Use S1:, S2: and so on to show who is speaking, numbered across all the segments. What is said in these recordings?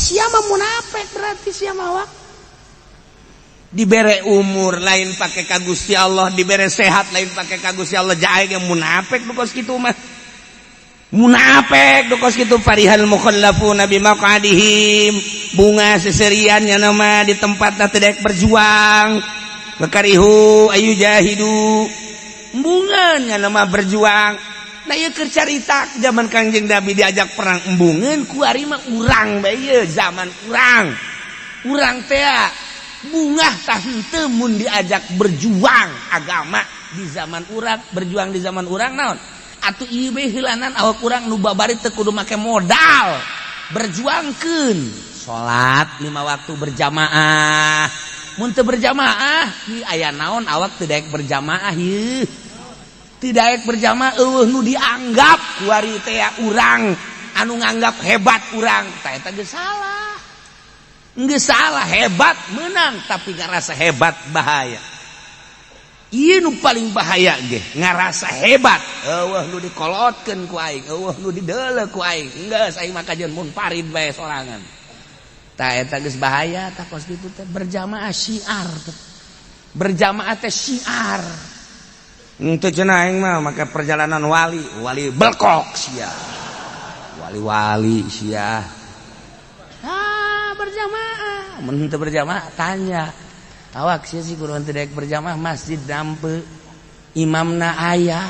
S1: Sia mah munafik, berarti sia mah awak dibere umur lain pakai ka Gusti Allah, dibere sehat lain pakai ka Gusti Allah, jae ge munafik nu kos kitu mah, munafik nu kos kitu. Farihal mukhallafuna bimaqadihim, bungah seserian nya nama di tempat teu berjuang, wa karihu ayu jahidu, embungeun nya nama berjuang. Nah, ieu keur carita zaman Kangjeng Nabi diajak perang embungeun. Kuari mah urang bae ieu, zaman urang, urang teh bungah tah henteu mun diajak berjuang agama di zaman urang. Berjuang di zaman urang naon atuh? Ieu bae heulanan, awak urang nu babari teu kudu make modal, berjuangkeun salat lima waktu berjamaah. Mun teu berjamaah ieu aya naon? Awak teu daek berjamaah ieu, teu daek berjamaah, eueuh nu dianggap. Kuari teh urang anu nganggap hebat urang tah, eta geus salah. Nggak salah, hebat menang, tapi ngerasa hebat bahaya. Ieu nu paling bahaya ge, ngerasa hebat. Eueuh nu dikolotkeun ku aing, eueuh nu dideuleu ku aing, geus aing mah kajeun munfarid bae sorangan. Tah, eta geus bahaya tah kos kitu teh. Berjamaah syiar teh, berjamaah teh syiar. Henteu cenah, aing mah make perjalanan wali, wali belkok sia, wali-wali sia. Ah, berjamaah mun teu berjamaah, tanya awak sia sih kudu teu daek berjamaah. Masjid dampe, imamna aya,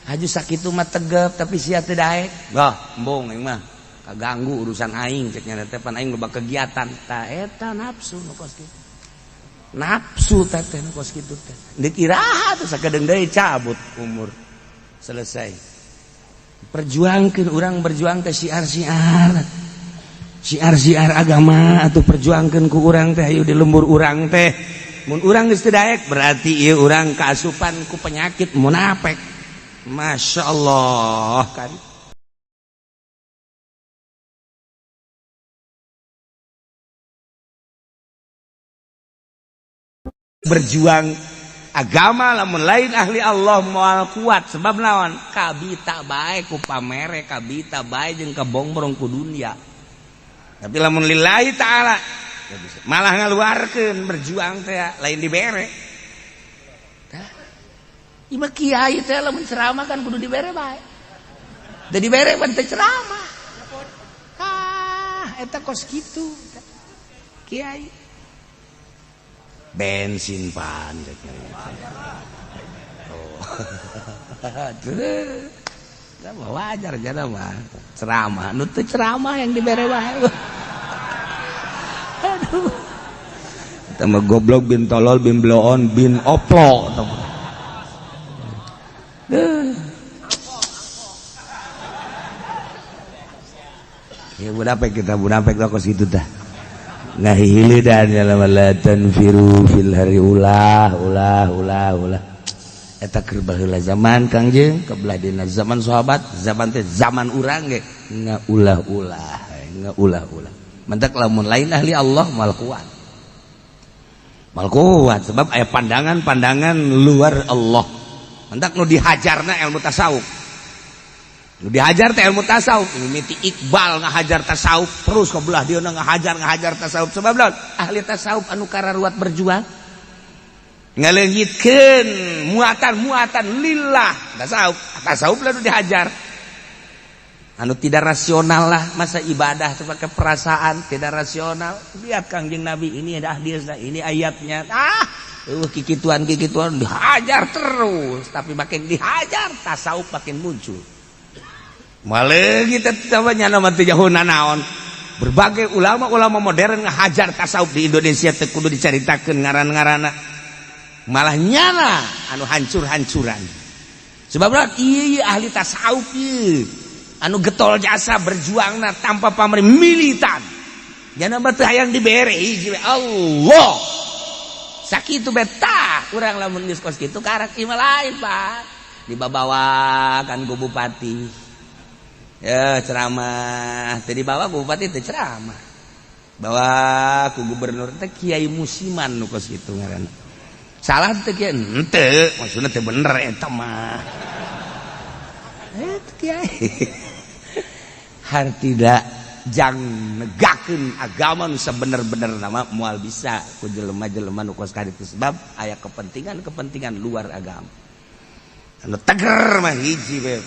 S1: haju sakitu mah tegep, tapi sia teu daek. Bah, embung aing mah, kaganggu urusan aing cek nya teh, pan aing loba kegiatan. Tah, eta nafsu nu kos kitu, nafsu teh teh nu kos kitu teh. Deuk iraha teh? Sakedeung deui cabut umur, selesai. Perjuangkeun urang, berjuang teh syiar-syiar, syiar-syiar agama atau perjuangkeun ku urang teh. Ayo di lembur urang teh, mun urang geus teu daek berarti ieu urang kaasupan ku penyakit munafik. Masya Allah kan. Berjuang agama lamun lain ahli Allah moal kuat. Sebab naon? Kabita bae ku pamere, kabita bae jeung kabongbrong ku dunia. Tapi lamun lillahi ta'ala malah ngaluarkeun. Berjuang teh lain dibere. Tah, ieu kiai teh lamun ceramah kan kudu dibere bae. Da dibere pan teu ceramah. Ah, eta kos kitu kiai. Bensin pan. Oh, wajar jana mah ceramah. Nu teu ceramah yang dibere wae. Aduh, tambah goblok bin tolol bin bloon bin oplo. Duh. Ya munafik kita, munafik lah kos gitu dah. Ngahilidan la tanfiru fil hari, ulah ulah ulah ulah. Eta keur baheula zaman Kangjeng, kebelah dina zaman sahabat, zaman teh zaman urang ge ngaulah-ulah, ngaulah-ulah. Mentak lamun lain ahli Allah mal kuat, mal kuat, sebab aya pandangan-pandangan luar Allah. Mentak nu dihajarna ilmu tasawuf, nu dihajar teh ilmu tasawuf. Mimiti Iqbal ngahajar tasawuf, terus ke belah dia ngahajar, ngahajar tasawuf. Sebab naon? Ahli tasawuf anu kararuat berjuang ngaleungitkeun muatan-muatan lillah tasawuf, tasawuf lalu dihajar anu tidak rasional lah. Masa ibadah itu pakai perasaan? Tidak rasional. Lihat Kangjeng Nabi, ini ada hadisnya, ini ayatnya. Ah, kikituan kikituan dihajar terus, tapi makin dihajar tasawuf makin muncul. Malah kita nama jauh naon, berbagai ulama-ulama modern ngahajar tasawuf di Indonesia teu kudu dicaritakeun ngaran-ngaranna, malah nyala anu hancur-hancuran. Sebab iya, ahli tasawuf ieu anu getol jasa berjuangna tanpa pamrih, militan. Jana mah teu hayang dibere hiji Allah sakitu beta. Urang lamun geus kos kitu karak ieu lain, Pak, dibabawa kan ku bupati ya ceramah. Teu dibawa ku bupati teu ceramah, bawa ku gubernur teh. Kiai musiman nu kos kitu ngaranna. Salah teu kiai? Henteu, maksudna teu bener eta mah. Eh, kiai har tidak. jang negakeun agama nu sabener-bener nama moal bisa ku jelema-jelema nu kos kaditu, sebab aya kepentingan-kepentingan luar agama. Anu teger mah hiji we,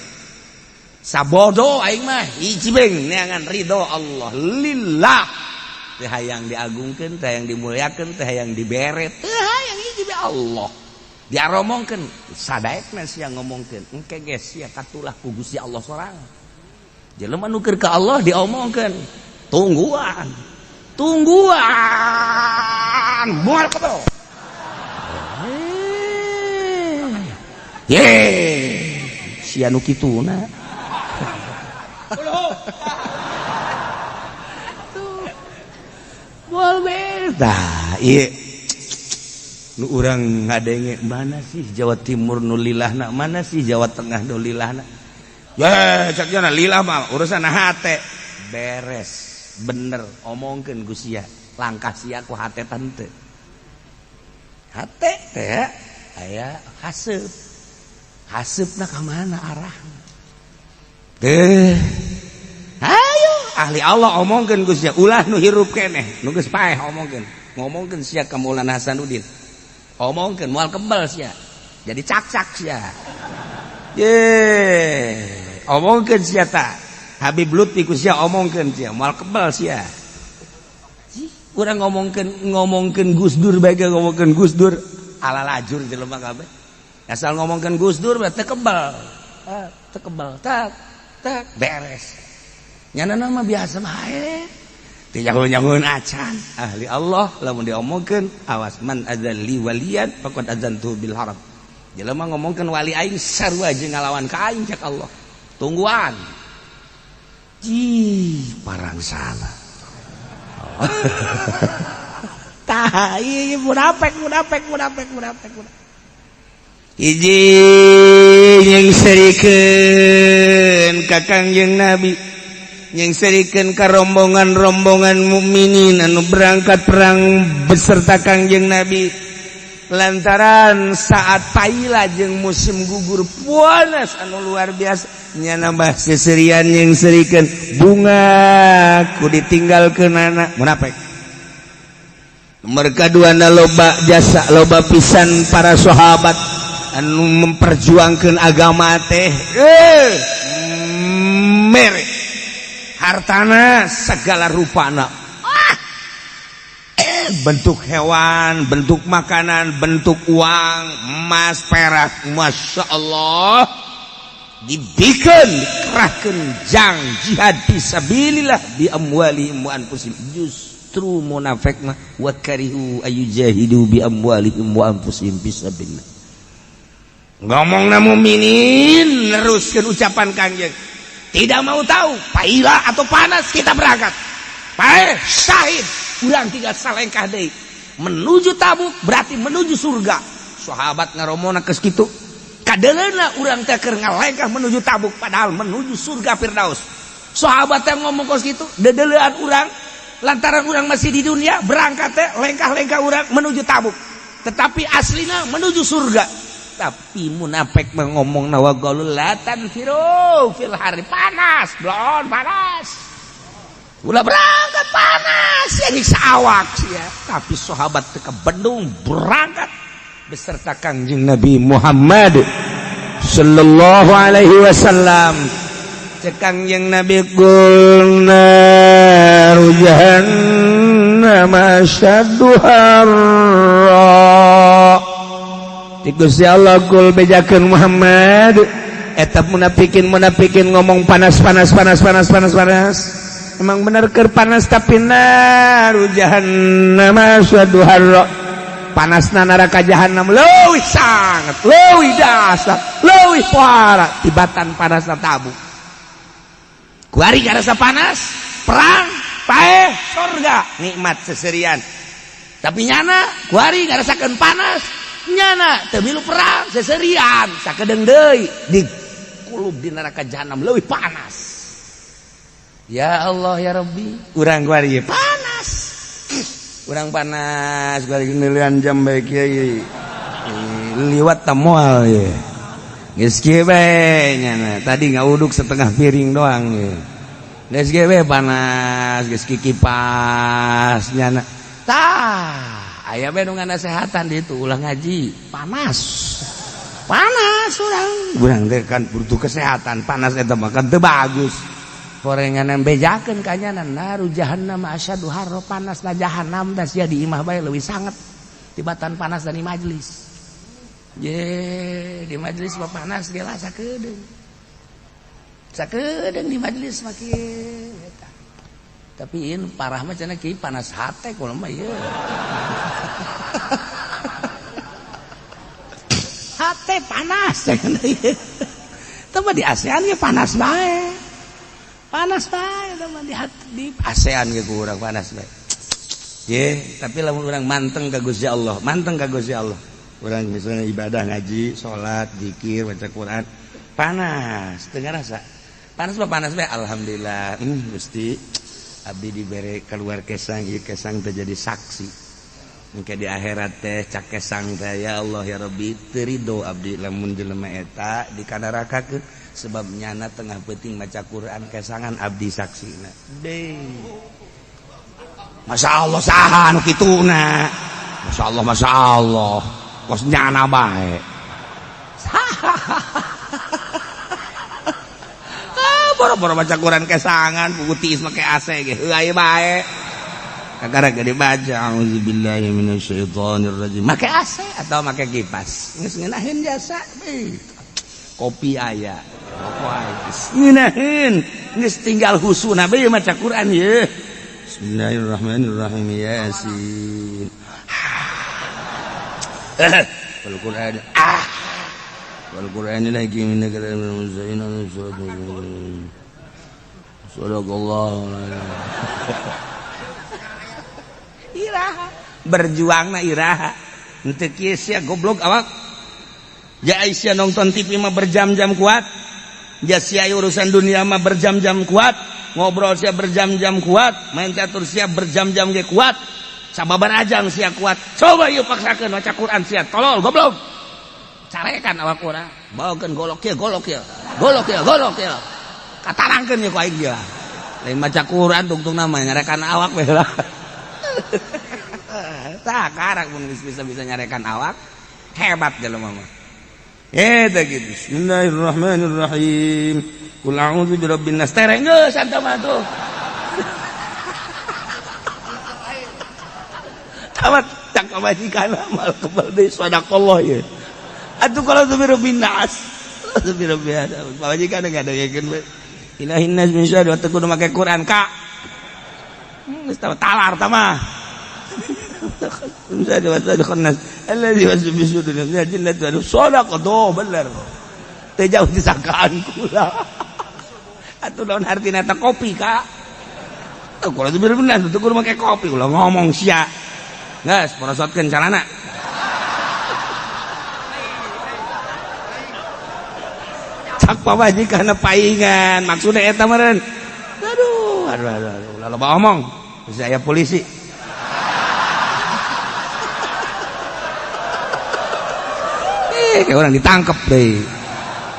S1: sabodo aing mah hiji beng, neangan ridho Allah, lillah. Teu hayang diagungkeun, teu hayang dimuliakeun, teu hayang dibere, teu hayang, hiji be Allah. Diaromongkeun sadaekna sia ngomongkeun, engke ge sia katulah ku Gusti Allah sorangan. Jelema nu keur ka Allah diomongkeun, tungguan tungguan, moal kebel. Ye sia nu kituna. Moal beda ieu nu urang ngadenge, mana sih Jawa Timur nu lilahna, mana sih Jawa Tengah nu lilahna. Ya cak jana lillah mah urusan hate beres, bener omongkeun ku sia, langkah sia ku hate tante hate teh aya haseup, haseupna ka mana arahna teh. Ayo ahli Allah omongkeun ku sia, ulah nu hirup keneh nu geus paeh omongkeun, ngomongkeun sia ka Maulana Hasanuddin, omongkeun moal kebal sia, jadi cak-cak sia. Ye omongkeun sia ta Habib Lutfi ku sia, omongkeun sia moal kebal sia. Urang ngomongkeun ngomongkeun Gus Dur bae, ngomongkeun Gus Dur ala lajur jelema kabeh, asal ngomongkeun Gus Dur teh kebal, teu kebal, tak tak beres. Nyana nama biasa bae, teu nyaho-nyahoeun acan. Ahli Allah lamun diomongkeun awas, man adzalli waliyan faqad adzantu bil haram. Jelema ngomongkeun wali aing sarua jeung ngalawan ka aing, cak Allah, tungguan. Ih, parang salah. Tah ieu munafik munafik munafik munafik munafik. Hiji nyengserikeun ka Kangjeng Nabi, nyengserikeun ka rombongan-rombongan mukminin anu berangkat perang beserta Kangjeng Nabi, lantaran saat paila jeung musim gugur panas anu luar biasa, nya nambah seserian nyengserikeun bunga ku ditinggalkeun anak munafik. Mereka dua na loba jasa, loba pisan para sahabat anu memperjuangkan agama teh, mere hartana segala rupana, bentuk hewan, bentuk makanan, bentuk uang, emas, perak, masya Allah, dibikin, dikerahkan jang jihad fisabilillah bi amwalihim wa anfusihim. Justru munafik mah wa karihu ayujahidu bi amwalihim wa anfusihim fisabilillah. Ngomongna mukminin neruskeun ucapan Kangjeng, tidak mau tahu paila atau panas, kita berangkat, paeh syahid, urang tinggal salengkah deui menuju Tabuk, berarti menuju surga. Sahabat ngaromona geus kitu kadeleuna urang teh keur ngalengkah menuju Tabuk, padahal menuju surga Firdaus. Sahabat teh ngomong kos kitu, dedelean urang lantaran urang masih di dunia, berangkat teh lengkah-lengkah urang menuju Tabuk, tetapi aslina menuju surga. Tapi munafik ngomong nawa qalu la tanfiru fil hari, panas blon panas, ulah berangkat panas ya, nyiksa awak ya. Tapi sahabat teu bendung, berangkat beserta Kangjeng Nabi Muhammad sallallahu alaihi wasallam. Cek Kangjeng Nabi, qul naru jahannam asyaddu harra. Gusti Allah, kul bejakeun Muhammad, eta munafikin munafikin ngomong panas panas panas panas panas panas, emang bener keur panas, tapi naru jahannam asyaddu harra, panasna neraka jahannam leuwih sangat, leuwih dasar, leuwih pohara tibatan panasna Tabuk. Kuari ngarasa panas perang, paeh surga, nikmat seserian. Tapi nyana kuari ngarasakeun panas, nyana teu milu perang, seserian sakedeung deui di kulub di neraka jahanam leuwih panas. Ya Allah ya Rabbi, urang kuari panas, urang panas kuari nilian jam bae kieu liwat ta moal ye, geus kieu bae nyana tadi ngauduk setengah piring doang ye. Geus ge we panas, geus kikipas nyana. Tah, aya we nu nganasehatan di itu ulah ngaji, panas. Panas urang. Urang teh kan butuh kesehatan, panas eta mah kan teu bagus. Horengan bejakeun ka nyana naru jahannam asyadu harra, panas na jahannam da sia di imah bae leuwih sanget tibatan panas dari majelis. Ye, di majelis mah panas ge lah sakedeung. Sakedeung di majelis mah kieu eta. Tapi in parah mah cenah kieu panas hate kula mah ieu. Hate panas cenah ieu. Teu mah di ASEAN ge panas bae. Panas bae teu mah di ASEAN ge ku urang panas bae. Ye, tapi lamun urang manteng ka Gusti Allah, manteng ka Gusti Allah. Orang misalnya ibadah ngaji, sholat, zikir, baca Quran, panas, teu ngarasa. Panas mah panas bae, alhamdulillah. Gusti, abdi dibere keluar kesang, ieu kesang teh jadi saksi. Engke di akhirat teh cak kesang teh ya Allah ya Rabbi, teu ridho abdi lamun jelema eta dikanarakakeun sebab nyana tengah peuting maca Quran kesangan abdi saksina. Deui. Masya Allah saha anu kituna. Masya Allah, Masya Allah. Kos nyana bae. Ah, boro-boro baca Quran kesangan, buku tiis make AC ge heuay bae. Kakara ge dibaca auzubillahi minasyaitonir rajim. Make AC atau make kipas. Geus ngeunaheun jasa. Kopi aya, rokok aya. Ngeunaheun, geus tinggal husuna bae maca Quran ye. Bismillahirrahmanirrahim. Yasin. Wal Qur'an ah wal Qur'an lagi min sadaqallahu iraha berjuangna iraha henteu kieu sia goblok awak ja sia nonton TV mah berjam-jam kuat ja sia urusan dunia mah berjam-jam kuat ngobrol sia berjam-jam kuat main catur sia berjam-jam ge kuat sababar ajang sia kuat coba yuk paksakeun maca Quran sia tolol goblok carekan awak urang bawakeun golok kieu golok kieu golok kieu golok kieu katarangkeun ye ku aing dia lain maca Quran tungtung nama nyarekan awak we lah tah karak mun geus bisa-bisa nyarekan awak hebat jelema mah eta kitu. Bismillahirrahmanirrahim. Qul a'udzu birabbin nas tereng geus anta mah tuh tamat tak kebajikan amal kebal deui sadaqallah ye. Atuh kalau tu birabbin nas. Tu birabbin pamajikan ngadengekeun we. Ilahin nas min syarri wa teu make Quran ka. Geus talar tah mah. Min syarri waswasil nas allazi yuwaswisu fi sudurin nas jinnati wan sadaqa do bener. Teu jauh disangkaan kula. Atuh naon artina eta kopi ka? Kalau tu birabbin nas teu kudu make kopi ulah ngomong sia. Geus porosotkeun calana. Cak pamajikan paingan maksudna eta meureun. Aduh, aduh aduh aduh ulah loba omong. Bisa aya polisi. Kayak orang ditangkep deui.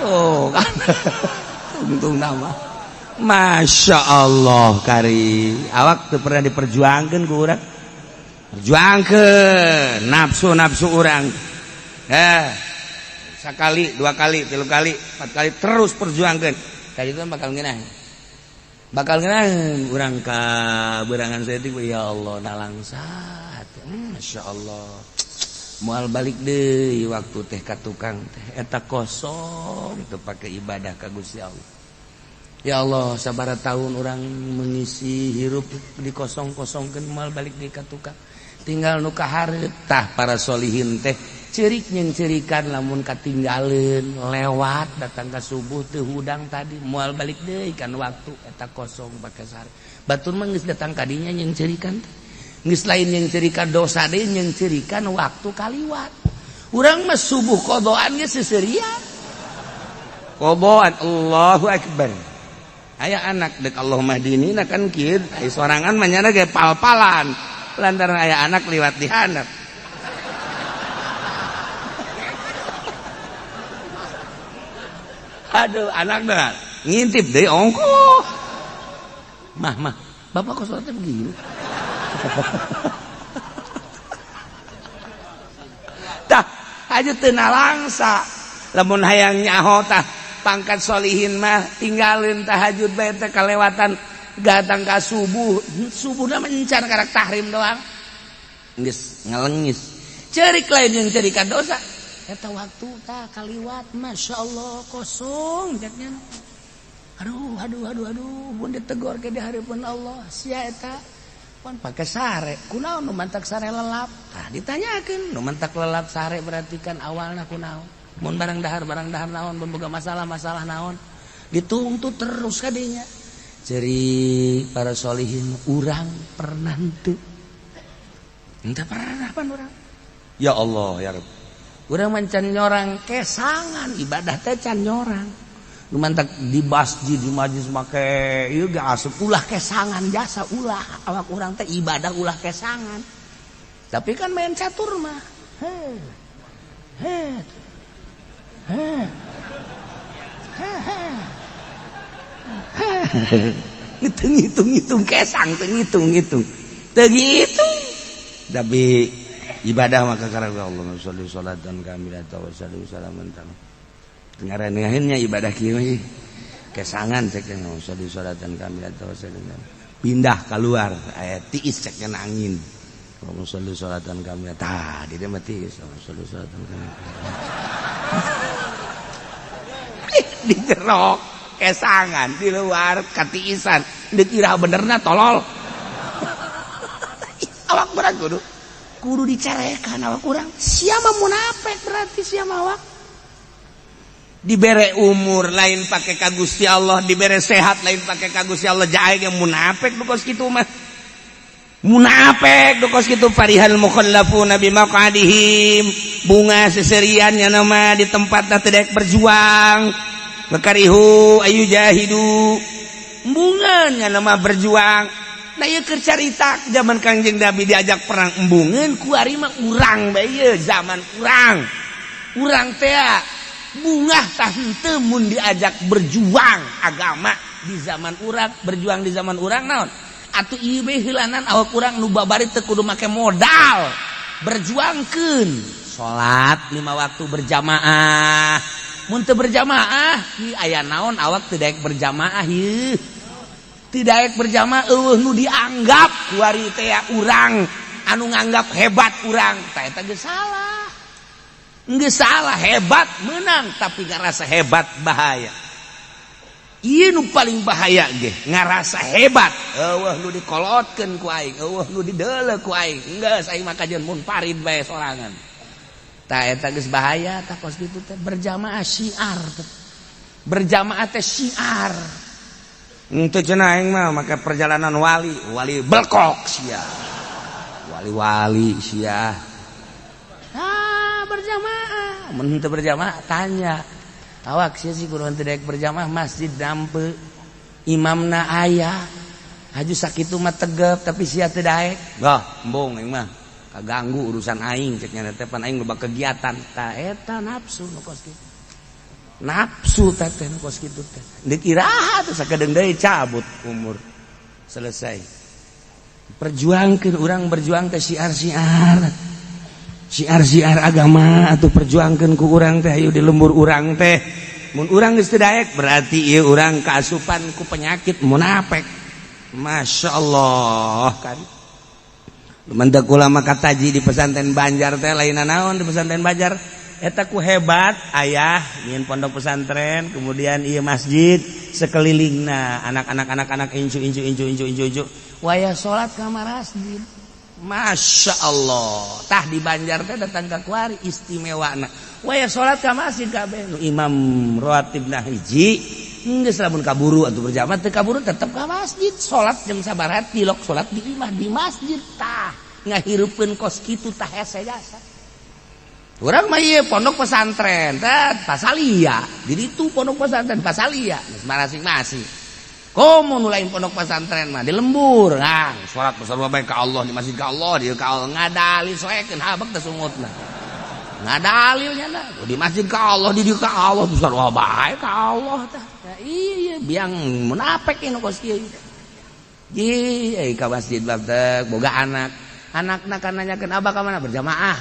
S1: Oh, kan. Untung nama. Masya Allah kari. Awak teu pernah diperjuangkeun ku urang. Perjuangkeun nafsu-nafsu urang. Sekali, dua kali, tilu kali, empat kali terus perjuangkeun. Tadi itu bakal ngeunah. Bakal ngeunah urang ka berangan saeutik ya Allah nalangsat. Masya Allah. Moal balik deui waktu teh ka tukang teh eta kosong teu pake ibadah ka Gusti Allah. Ya Allah sabaraha tahun urang mengisi hirup dikosong-kosongkeun moal balik deui ka tukang. Tinggal nu kahareup tah para solihin teh ceurik jeung ceurikan lamun katinggaleun lewat datang ka subuh teu hudang tadi moal balik deui kan waktu eta kosong pake sare. Batur mah geus datang ka dinya jeung ceurikan teh. Geus lain jeung ceurikan dosa deui jeung ceurikan waktu kaliwat. Urang mah subuh qadaan ge seuseurian. Qadaan Allahu akbar. Aya anak dek Allahumma dinina kan kieu aya sorangan mah nyana ge pal-palan. Lantaran aya anak liwat di handap. Aduh anakna ngintip deui ongkoh. Mah mah, bapak kok sholatnya begini? Tah, aja teu nalangsa. Lamun hayang nyaho tah pangkat solihin mah tinggalin tahajud bae teh kalewatan datang ka subuh. Subuhna mencan karak tahrim doang. Geus ngalengis. Cerik lain yang cerikan dosa. Eta waktu tah kaliwat Masya Allah kosong ceknya. Aduh aduh aduh aduh mun ditegor ke di hadapan Allah sia eta pan pake sare kunaon nu mantak sare lelap tah ditanyakeun nu mantak lelap sare berarti kan awalna kunaon mun barang dahar naon mun boga masalah-masalah naon dituntut terus kadinya ceri para solihin urang pernah henteu henteu pernah pan urang ya Allah ya Rabb urang mancan nyorang kesangan ibadah teh can nyorang nu mantak di masjid di majlis make ieu ge asup ulah kesangan jasa ulah awak urang teh ibadah ulah kesangan tapi kan main catur mah he he he he ngitung-ngitung kesang teu ngitung-ngitung teu ngitung tapi ibadah maka karena Allah sholli sholatan kamilatan wa salli salaman ngarannya ibadah kieu kesangan cek sholli sholatan kamilatan wa salli pindah keluar aya tiis cek angin Allah sholli sholatan kamilatan tah di dieu mah tiis Allah sholli sholatan kamilatan di jerok kesangan di luar katiisan dikira benerna tolol awak berat kudu kudu dicarekan awak kurang siapa munafik berarti siapa awak dibere umur lain pakai ka Gusti Allah dibere sehat lain pakai ka Gusti Allah jae ge munafik nu kos kitu mah munafik nu kos kitu farihal mukhallafuna bimaqadihim bunga seserian nya nama di tempatna teu daek berjuang makarihu ayu jahidu embungan nya nama berjuang nah ieu keur carita zaman Kangjeng Nabi diajak perang embungeun kuari mah urang bae ieu zaman urang urang teh bungah tah henteu mun diajak berjuang agama di zaman urang berjuang di zaman urang naon atuh ieu bae heulanan awak urang nu babari teu kudu make modal berjuangkeun salat 5 waktu berjamaah mun teu berjamaah ieu aya naon awak teu daek berjamaah ieu teu daek berjamaah eueuh nu dianggap kuari teh urang anu nganggap hebat urang tah eta geus salah. Nggak salah hebat menang tapi ngerasa hebat bahaya. Ieu nu paling bahaya ge ngerasa hebat. Eueuh nu dikolotkeun ku aing, eueuh nu dideuleu ku aing. Geus aing mah kajeun munfarid bae sorangan. Tah eta geus bahaya tah kos kitu teh berjamaah syiar teh. Berjamaah teh syiar. Henteu cenah aing mah make perjalanan wali, wali belkok sia. Wali-wali sia. Berjamaah mun teu berjamaah tanya awak sia sih kudu teu daek berjamaah masjid dampe imamna aya haju sakitu mah tegep tapi sia teu daek bah embung aing mah kaganggu urusan aing cek nya teh pan aing loba kegiatan tah eta nafsu nu kos kitu nafsu teh teh nu kos kitu teh deuk iraha teh sakedeung deui cabut umur selesai perjuangkeun urang berjuang teh syiar-syiar siar-siar agama atau perjuangkan ku urang teh ayo di lembur urang teh mun urang geus teu daek berarti ieu urang kaasupan ku penyakit munafik Masya Allah kan lumantak ulama kataji di pesantren Banjar teh lain naon di pesantren Banjar eta ku hebat ayah nyin pondok pesantren kemudian ieu masjid sekelilingna anak-anak anak-anak incu incu incu incu incu incu wayah salat ka masjid Masya Allah tah di Banjar teh datang ka kuari istimewana waya salat ka masjid kabeh nu imam rawatibna hiji geus lamun kaburu atuh berjamaah teu kaburu tetep ka masjid salat jam sabaraha tilok salat di imah di masjid tah ngahirupkeun kos kitu tah hese jasa urang mah ieu pondok pesantren teh pasalia di ditu pondok pesantren pasalia geus masing-masing komo nu lain pondok pesantren mah di lembur nah salat besar bae ka Allah di masjid ka Allah di ka Allah ngadalil soekeun habek teh sungutna ngadalilnya nah di masjid ka Allah di dieu ka Allah besar bae ka Allah tah iya biang munafik nu kos kieu. Ji, ka masjid babtek boga anak. Anakna kan nanyakeun, "Abah ka mana?" "Berjamaah."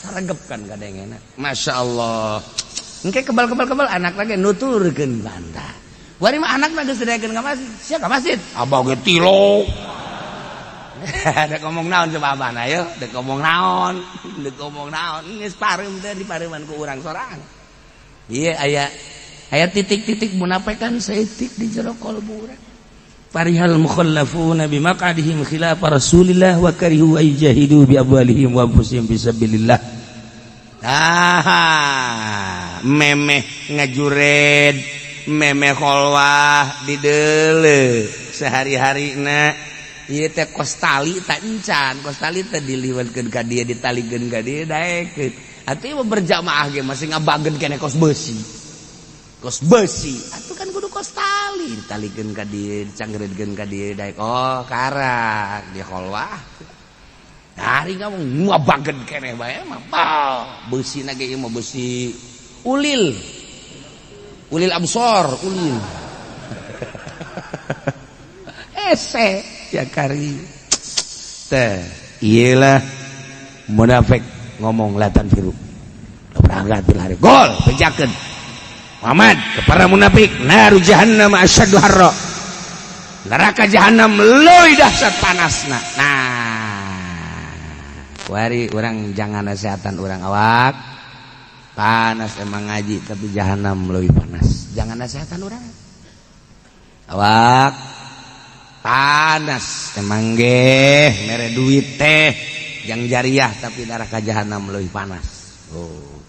S1: Saregep kan kadengena. Masya Allah. Engke kebal-kebal-kebal anak lagi nuturkeun bantah. Wari mah anakna geus didaekeun ka masjid. Sia ka masjid. Abah ge tilo. Dek ngomong naon coba abah na yo, dek ngomong naon, dek ngomong naon, geus pareum teh dipareuman ku urang sorangan. Ieu aya aya titik-titik munafikan saeutik di jero kalbu urang. Farihal mukhallafuna bimaq'adihim khilaf Rasulillah wa karihu ay jahidu bi amwalihim wa anfusihim fi sabilillah. Ah, memeh ngajured, memeh kholwah dideule sehari-harina ieu teh kos tali tak encan, kos tali teh diliwatkeun ka dieu, ditalikeun ka dieu, daekeun. Atuh ieu berjamaah ge masih ngabageun keneh kos besi. Kos besi, atuh kan kudu kos tali, ditalikeun ka dieu, dicangreudkeun ka dieu, daek oh karak di kholwah. Hari kamu ngabageun keneh bae mah besi na ge ieu mah besi ulil. Ulil absor, ulil. Ese ya kari teh iyalah munafik ngomong latan firu berangkat bil hari gol bejakeun Muhammad ke para munafik, naru jahannam asyaddu harra, neraka jahanam leuwih dahsyat panasna. Nah, wari urang jangan nasehatan urang, awak panas emang ngaji, tapi jahanam leuwih panas. Jangan nasehatan urang, awak panas emang ge mere duit teh yang jariah, tapi neraka jahanam leuwih panas. Oh,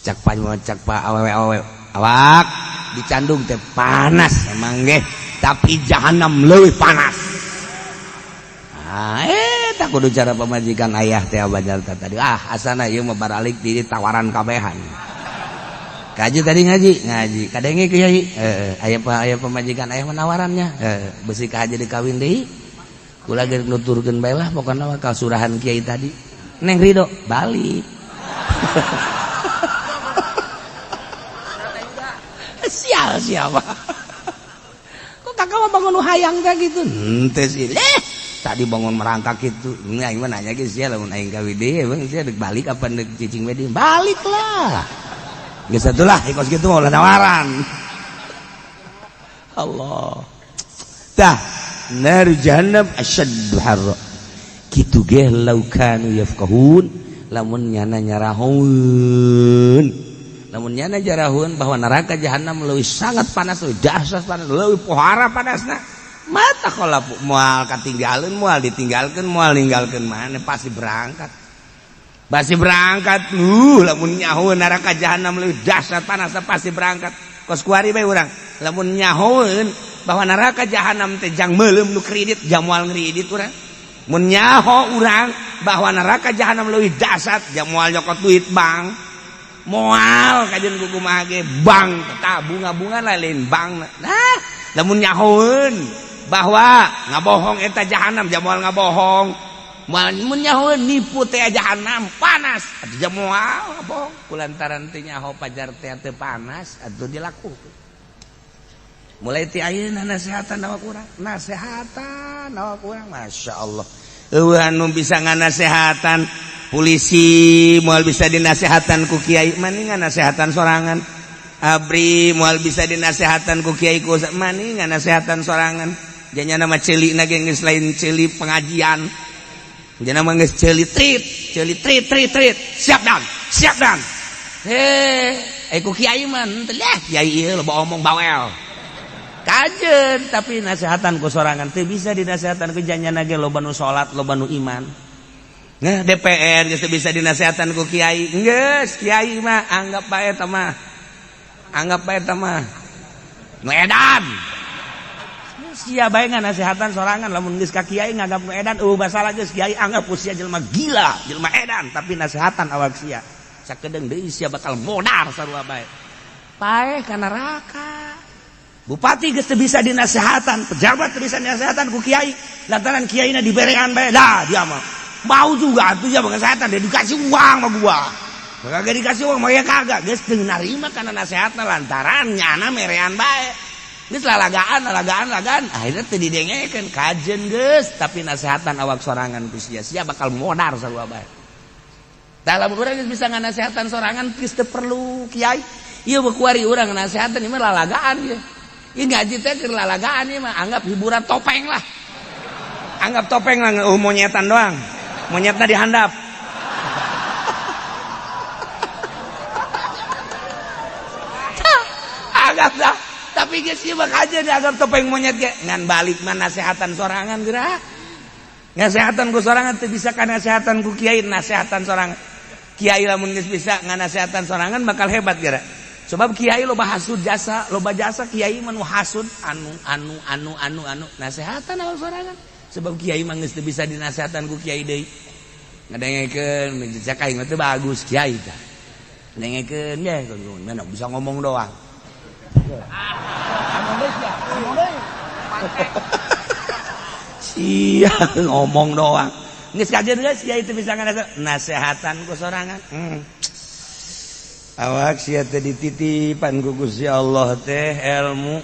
S1: cak pa cak pa awewe awewe, awak dicandung teh panas emang ge, tapi jahanam leuwih panas. Ah, tak kudu cara pamajikan ayah teh banyak tadi. Ah, asana ieu mah baralik di tawaran kabehan. Kaji tadi ngaji, ngaji. Kadenge kiai, aya pa aya pamajikan aya menawarannya. Besi ka haji dikawin deui. Kula ge nuturkeun bae lah pokona mah kasurahan kiai tadi. Neng Ridho balik. Sial siapa? Kok kakak mah bangun hayang teh gitu? Henteu sih. Tadi bangun merangkak gitu. Ini aing mah nanya ge sia, lamun aing kawin deui emang sia dek balik apa dek cicing we deui? Balik lah. Geus atulah kos kitu mah ulah nawaran. Allah. Tah, nar jahannam asyaddu harra. Kitu ge lau kanu yafqahun, lamun nyana nyarahun. Lamun nyana jarahun bahwa neraka jahanam leuwih sangat panas, leuwih dahsyat panas, leuwih pohara panasna. Mata kalau moal katinggalin, moal ditinggalkeun, moal ninggalkeun mana, pasti berangkat. Pasti berangkat. Lamun nyaho neraka jahanam leuwih dahsyat panasna pasti berangkat. Kos kuari bae urang. Lamun nyahoeun bahwa neraka jahanam teh jang meuleum nu kredit, jang moal ngredit urang. Mun nyaho urang bahwa neraka jahanam leuwih dahsyat, jang moal nyokot duit bank. Moal kajeun kumaha ge bank tetap bunga-bunga lain bank. Nah, lamun nyahoeun bahwa ngabohong eta jahanam, jang moal ngabohong. Mun nyaho nipu teh jahanam panas, atuh jang moal ngabohong. Kulantaran teh nyaho pajar teh teu panas atuh dilakukeun. Mulai ti ayeuna nasehatan awak urang, nasehatan awak urang, Masya Allah. Eueuh anu bisa nganasehatan polisi moal bisa dinasehatan ku kiai, mani nganasehatan sorangan. Abri moal bisa dinasehatan ku kiai ku mani nganasehatan sorangan. Janya nama ceuli na ge geus lain ceuli pengajian. Jana mah geus ceuli trit, ceuli trit trit trit. Siap dan, siap dan. Heh, ku kiai mah henteu lah, kiai ieu loba omong bawel. Kajeun tapi nasehatan ku sorangan teu bisa dinasehatan ku janyana ge loba nu salat, loba nu iman. Nah, DPR geus teu bisa dinasehatan ku kiai. Geus, kiai mah anggap bae eta mah. Anggap bae eta mah nu edan. Sia bae nganasehatan sorangan, lamun geus ka kiai nganggap nu edan eueuh masalah, geus kiai anggap ku sia jelema gila, jelema edan, tapi nasehatan awak sia. Sakedeung deui sia bakal modar sarua bae. Paeh ka neraka. Bupati geus teu bisa dinasehatan, pejabat teu bisa dinasehatan ku kiai, lantaran kiaina diberean bae. Dah dia mah. Mau juga atuh ya kesehatan, dia dikasih uang sama gua. Kagak dikasih uang mah ya kagak, geus teu narima kana nasehatna lantaran nyana merean bae. Geus lalagaan lalagaan lalagaan akhirnya teu didengekeun kajen geus, tapi nasehatan awak sorangan ku sia sia bakal modar sarua bae. Dalam urang geus bisa nganasehatan sorangan, geus teu perlu kiai. Ieu kuari urang nasehatan, ieu mah lalagaan ieu. Ieu ngaji teh keur lalagaan, ieu mah anggap hiburan topeng lah. Anggap topeng lah, monyetan doang. Monyetna dihandap. Anggap dah. Tapi geus ieu mah kajeun dianggap topeng monyet ge. Ngan balik mah nasehatan sorangan geura. Nasehatan ku sorangan teu bisa kana nasehatan ku kiai, nasehatan sorangan. Kiai lamun geus bisa nganasehatan sorangan bakal hebat geura. Sebab kiai loba hasud jasa, loba jasa kiai mah nu hasud anu anu anu anu anu nasehatan awak sorangan. Sebab kiai mah geus teu bisa dinasehatan ku kiai deui. Ngadengekeun cek aing mah teu bagus kiai tah. Dengekeun ye mana bisa ngomong doang. Sia ngomong doang. Geus kajeun geus kiai teu bisa nasehatan ku sorangan. Awak sia teh dititipan ku Gusti Allah teh ilmu.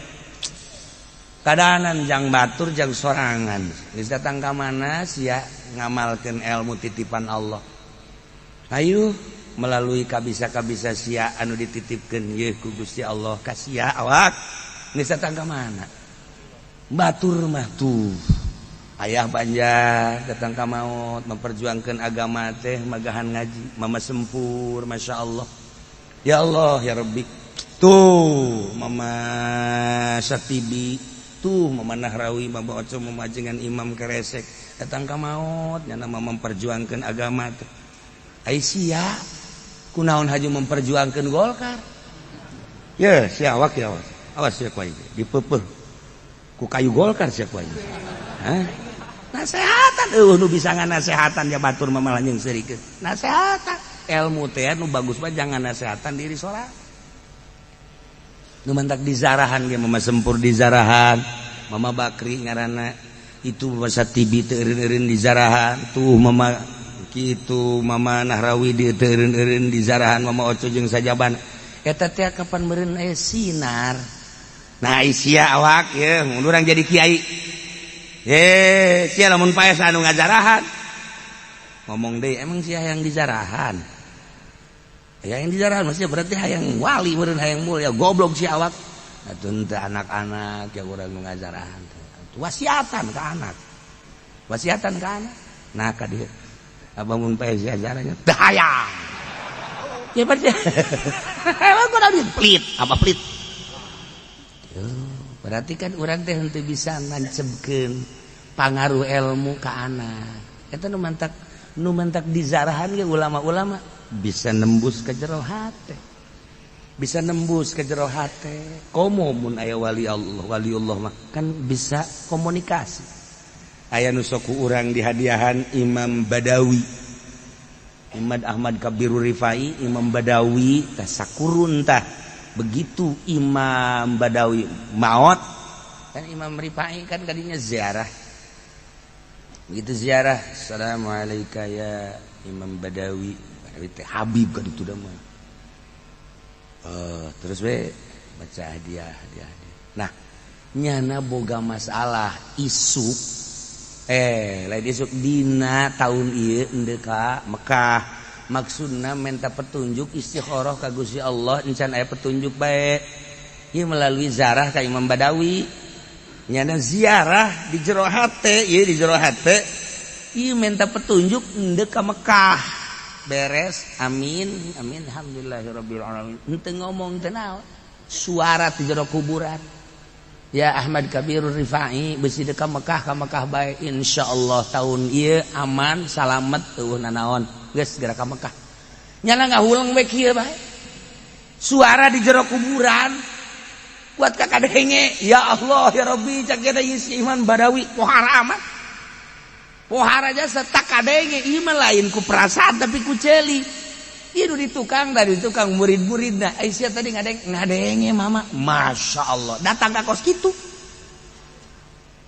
S1: Kadanan jang batur jang sorangan. Geus datang ka mana sia ngamalkeun ilmu titipan Allah. Ayo melalui kabisa-kabisa sia anu dititipkeun yeuh ku Gusti Allah ka sia awak. Geus datang ka mana? Batur mah tuh. Ayah Banjar datang ka maut memperjuangkan agama teh magahan ngaji, mama sempur, Masya Allah. Ya Allah ya Rabbi. Tuh mama Satibi, tuh mama Nahrawi, mama Oco, mama jengan Imam Keresek datang ka maut nyana memperjuangkan agama teh. Ai sia kunaon haju memperjuangkan Golkar? Ya sia awak ya awas. Awas sia ku aing dipeupeut ku kayu Golkar sia ku aing. Hah? Nasehatan eueuh nu bisa nganasehatan ya batur mah malah jeung seurikeun. Nasehatan ilmu teh nu bagus mah jangan nasehatan diri sorangan. Nu mantak dizarahan ge mama sempur dizarahan, mama Bakri ngaranna itu mama Satibi teu eureun-eureun dizarahan, tuh mama kitu mama Nahrawi di teu eureun-eureun dizarahan, mama Oco jeung sajaban. Eta teh kapan meureun aya sinar. Nah sia awak ye mun urang jadi kiai. Ye sia lamun paes anu ngazarahan. Ngomong deui emang sia hayang dizarahan. Hayang dizarahan maksudnya berarti hayang wali meureun hayang mulia goblok si awak. Atuh teu anak-anak ya urang nu ngazarahan teh. Wasiatan ka anak. Wasiatan ka anak. Nah ka dieu. Abah mun paes ajarannya teu hayang. Ya berarti emang kurang pelit, apa pelit? Berarti kan urang teh henteu bisa nancebkeun pangaruh ilmu ka anak. Eta nu mantak dizarahan ge ulama-ulama bisa nembus ke jero hate. Bisa nembus ke jero hate. Komo mun aya wali Allah, waliullah mah kan bisa komunikasi. Aya nu sok ku urang dihadiahan Imam Badawi. Imam Ahmad Kabirur Rifai, Imam Badawi tah sakurun tah. Begitu Imam Badawi maot kan Imam Rifai kan kadinya ziarah. Begitu ziarah, assalamualaikum ya Imam Badawi. Badawi teh Habib kan itu dah mah. Terus we baca hadiah hadiah hadiah. Nah, nyana boga masalah isuk lain isuk dina tahun ieu endeu ka Mekah. Maksudna minta petunjuk istikharah ka Gusti Allah encan aya petunjuk bae. Ieu melalui zarah ka Imam Badawi. Nyana ziarah di jero hate, ieu di jero hate. Ieu minta petunjuk endeu ka Mekah. Beres, amin, amin, alhamdulillahirabbil alamin. Henteu ngomong teu naon. Suara di jero kuburan. Ya Ahmad Kabirur Rifai besi deuk ka Mekah bae insyaallah tahun ieu aman salamet eueuh nanaon. Geus segera ka Mekah. Nyana ngahuleng we kieu bae. Suara di jero kuburan. Kuat ka kadenge, ya Allah ya Rabbi cak eta ieu si Iman Badawi pohara amat. Pohara jasa tak kadenge ieu mah lain ku perasaan tapi ku ceuli. Ieu nu di tukang dari tukang murid-muridna. Aisyah tadi ngadenge mama, Masya Allah datang ka kos kitu.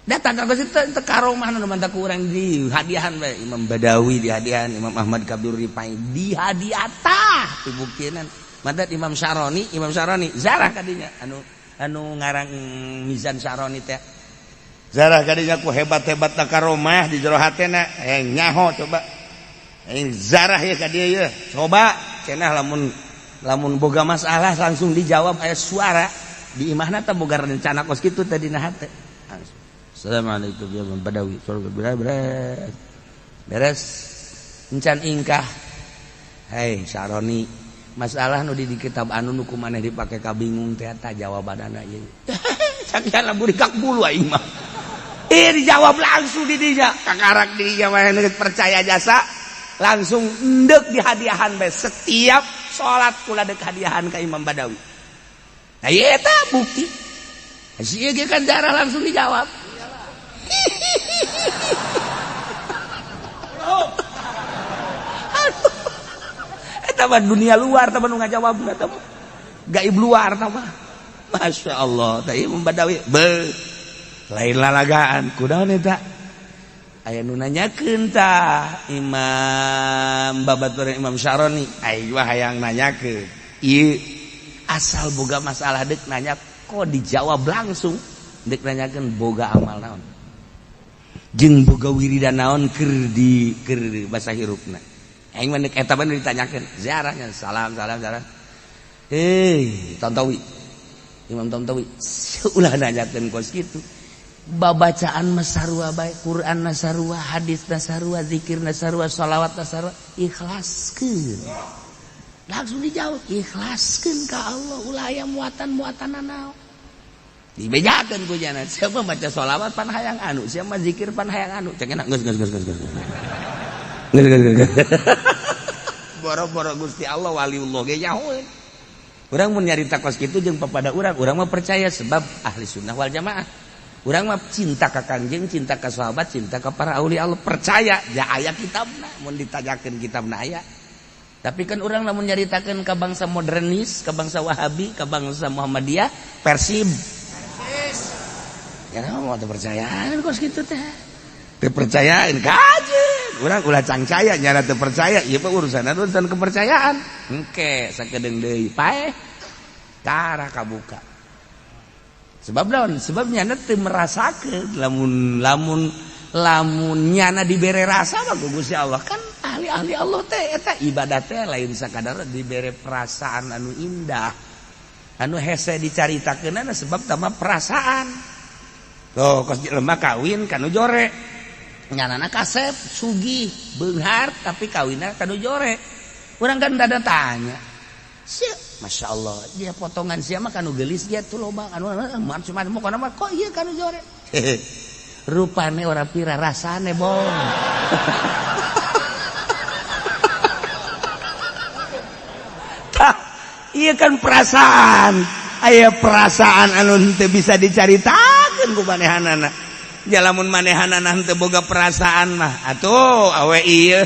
S1: Datang ka kos kitu teu karomah nu mantak ku urang di hadiahan bae Imam Badawi di hadiahan Imam Ahmad Kabir Rifai di hadiah tah dibuktinan. Mantat Imam Syaroni zarah kadinya anu Anu ngarang Mizan Syaroni teh. Zarah kadinya ku hebat-hebat na karomah di jero hatena, nyaho coba. Zarah ya ka dieu ye. Coba cenah lamun lamun boga masalah langsung dijawab aya suara di imahna teh boga rencana kos kitu teh dina hate. Langsung. Assalamualaikum ya Imam Badawi. Beres. Beres. Encan ingkah. Hei Syaroni, masalah nu di kitab anu nu ku maneh dipake kabingung teh eta jawabanana ieu. Sakian lamun dikak bulu aing mah. Dijawab langsung di dinya. Kakarak di dinya mah percaya jasa langsung endek dihadiahan bae setiap salat kula dek hadiahan ka Imam Badawi. Nah ieu eta bukti. Si ieu kan darah langsung dijawab. Aduh. Eta mah dunia luar tah nu ngajawab eta mah. Gaib luar tah mah. Masya Allah, tah Imam Badawi be lain lalagaan kunaon eta? Aya nu nanyakeun tah Imam babaturan Imam Syaroni, aing mah hayang nanyakeun. Ieu asal boga masalah deuk nanya kok dijawab langsung, deuk nanyakeun boga amal naon. Jeung boga wiridan naon keur di keur basa hirupna. Aing mah deuk eta mah ditanyakeun, ziarahnya salam salam salam. Hei, Tantawi. Imam Tantawi ulah nanyakeun kos kitu. Babacaan masarua bae, Quran nasarua, hadis nasarua, zikir nasarua, sholawat nasarua, ikhlaskeun. Langsung dijawab, ikhlaskeun ka Allah, ulah aya muatan-muatan naon. Dibejakeun ku jana, siapa maca sholawat pan hayang anu, siapa zikir pan hayang anu, cek enak geus geus geus geus geus. Geus geus geus. Boro-boro Gusti Allah waliullah ge nyahoeun. Urang mun nyarita kos kitu jeung papada urang, urang mah percaya sebab ahli sunnah wal jamaah. Urang mah cinta ka Kangjeng, cinta ka sahabat, cinta ka para aulia Allah, percaya ja aya kitabna, mun ditanyakeun kitabna aya. Tapi kan urang lamun nyaritakeun ka bangsa modernis, ka bangsa Wahabi, ka bangsa Muhammadiyah, Persib. Ya mau teu percayaan kos kitu teh. Teu percayaan kajeun. Urang ulah cangcaya nyana teu percaya, ieu mah urusan urusan kepercayaan. Engke sakedeung deui paeh tara kabuka. Sebab naon? Sebab nyana teu merasakeun lamun lamun lamun nyana dibere rasa mah ku Gusti Allah kan ahli-ahli Allah teh eta ibadah teh lain sakadar dibere perasaan anu indah. Anu hese dicaritakeunana sebab tama perasaan. Tuh kos jelema kawin kanu jore. Nyanana kasep, sugih, beunghar tapi kawinna kanu jore. Urang kan dada tanya. Sia, Masya Allah, dia potongan sia mah kanu geulis dia tuh loba kanu macam-macam pokona mah kok ieu kanu jore. Rupane ora pira rasane, bong. Tah, ieu kan perasaan. Aya perasaan anu henteu bisa dicaritakeun ku manehanana. Ja lamun manehanana henteu boga perasaan mah atuh awe ieu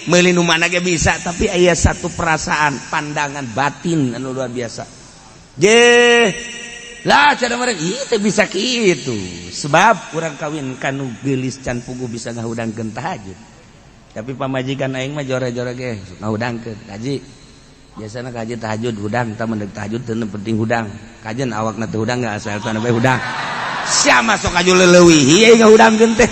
S1: meuli nu mana ge bisa, tapi aya satu perasaan pandangan batin anu luar biasa. Je lah cara mereka ieu teh bisa kitu sebab urang kawin kanu geulis can puguh bisa ngahudangkeun tahajud. Tapi pamajikan aing mah jore-jore ge ngahudangkeun kaji. Biasana kaji tahajud hudang, tah mun tahajud teu penting hudang. Kajen awakna teu hudang enggak asal tanah bae hudang. Sia masuk aju leleuwih ieu ngahudangkeun teh.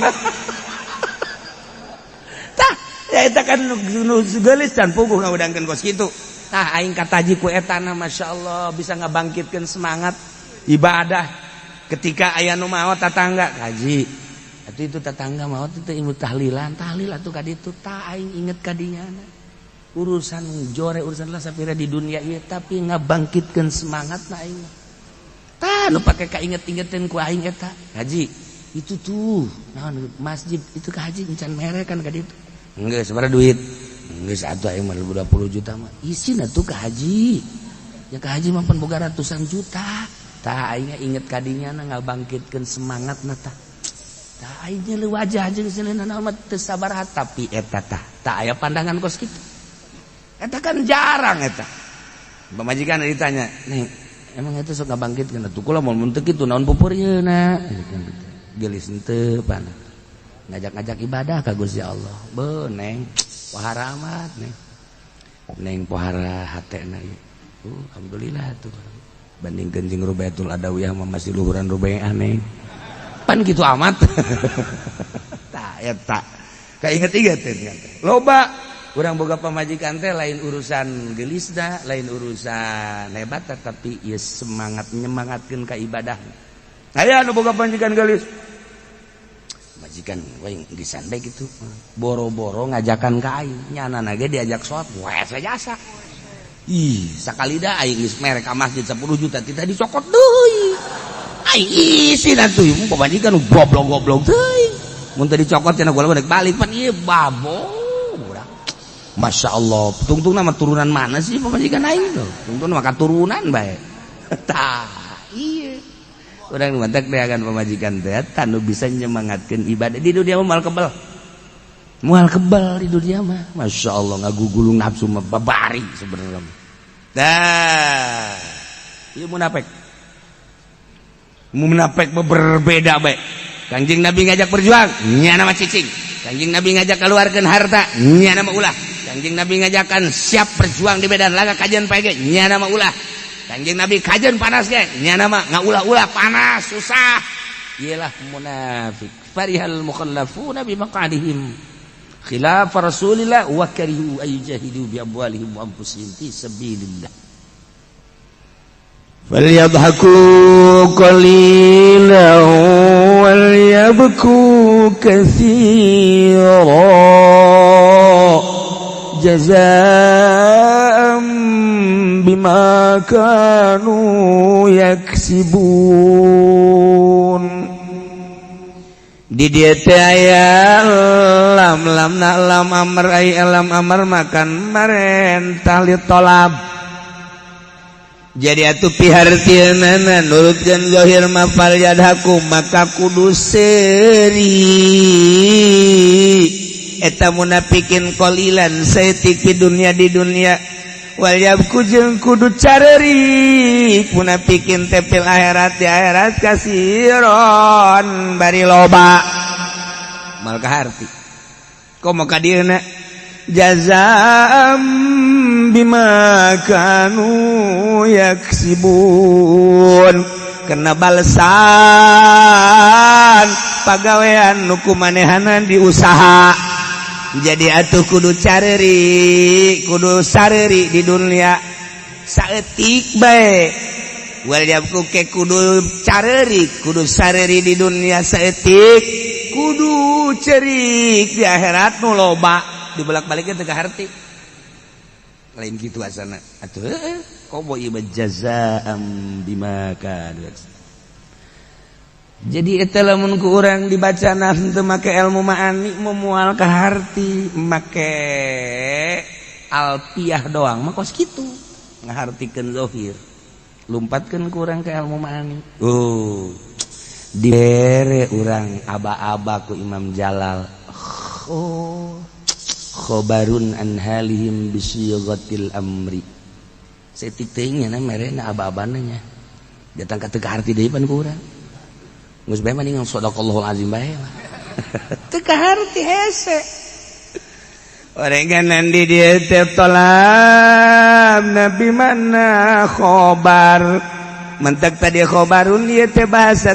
S1: Tah, ya eta kan nu geulis can puguh ngahudangkeun kos kitu. Tah aing kataji ku etana masyaallah bisa ngabangkitkeun semangat ibadah ketika aya nu maot tatangga kaji. Atuh itu tetangga maot itu ilmu tahlilan, tahlil atuh ka ditu tah aing inget ka dinyana. Urusan jore urusan lah sapira di dunia ieu tapi ngabangkitkeun semangat na aing. Tah nu pake kainget-ingetin ku aing eta. Haji, itu tuh naon masjid itu ka haji encan mere kan ka ditu. Geus sabaraha duit? Geus atuh aing mah 20 juta mah. Isin atuh ka haji. Ya ka haji mah pan boga ratusan juta. Tah aing inget ka dinya na ngabangkitkeun semangat na tah. Tah aing nyeuleut wajah jeung seuleuna mah teu sabaraha tapi eta tah tah aya pandangan kos kitu. Eta kan jarang eta. Pamajikan ditanya, "Nih, emang itu sok ngabangkitkeun atuh kula mun teu kitu naon pupurieuna?" Geulis henteu pan. Ngajak-ngajak ibadah ka Gusti Allah. Beuh neng, pohara amat neng. Neng pohara hatena ieu. Alhamdulillah atuh. Bandingkeun jeung Rubaiatul Adawiyah mah masih luhuran Rubaiah aneh. Pan gitu amat. Tah eta. Kainget-inget teh. Loba urang boga pamajikan teh lain urusan gelisna, lain urusan hebat, tapi ieu semangat nyemangatkeun ka ibadah. Aya nu boga pamajikan gelis. Majikan we geusan bae kitu. Boro-boro ngajakan ka aing, nyana ge diajak salat, we jasa. Ih, sakali dah aing geus mere ka masjid 10 juta tita dicokot deui. Aing isin atuh pamajikan goblok-goblok teuing. Mun teu dicokot cenah gua balik balik pan ieu babo urang. Masya Allah, tungtung nama turunan mana sih pamajikan aing tuh? Tungtung nama katurunan bae. Tah, iya. Urang mantak akan pamajikan teh tanu bisa nyemangatkeun ibadah di dunia mah moal kebel. Moal kebal di dunia mah. Masya Allah, ngagugulung nafsu mah babari sebenarnya. Dah, ieu munafik. Munafik mah berbeda bae. Kanjeng Nabi ngajak berjuang, nyana mah cicing. Kanjeng Nabi ngajak keluarkan harta, nyana mah ulah. Kanjeng Nabi ngajakan siap berjuang di medan laga kajian pege, nyana mah ulah. Kanjeng Nabi kajian panas ge, nyana mah ngaulah-ulah panas susah. Iyalah munafik. Farihal mukhallafuna bi maq'adihim khilaf Rasulillah wa karihu ay yujahidu bi amwalihim wa anfusihim fi sabilillah.
S2: فليضحكوا قليلا وليبكوا كثيرا جزاء بما كانوا يكسبون.
S1: Di dieu teh aya lam, lam na lam amr, ai lam amr makan marentah li tolab. Jadi atuh pihartieunana nurutkeun zahir ma falyadhaku, maka kudu seuri eta munafikin qalilan saeutik di dunia, di dunia, wal yabku jeung kudu carerik munafikin teh fil akhirat, di akhirat, kasiron bari loba. Mal kaharti komo ka dieuna jazaam
S2: bima kanu yaksibun,
S1: kena balesan pagawean nu ku manehanan diusaha. Jadi atuh kudu careri, kudu sareri di dunia saeutik bae, wal yabku ke kudu careri, kudu sareri di dunia saeutik, kudu cerik di akhirat nu loba. Dibolak-baliknya teu kaharti, lain gitu asana atuh komo ieu jazaam bima kanu. Jadi eta lamun ku urang dibaca teu make ilmu ma'ani moal kaharti, make alfiah doang mah kos kitu ngahartikeun zahir. Lumpatkeun ku urang ke ilmu ma'ani, oh dibere urang aba-aba ku Imam Jalal, oh khobarun an halihim bisighatil amri. Saeutik teuing nya merena aba-abana nya datang ka teu kaharti deui pan ku urang. Geus bae mendingan shadaqallahul azim bae lah. Teu kaharti hese.
S2: Orenganan di dieu teh tolab nabi mana khobar.
S1: Mentek tadi khobarun ieu teh bahasa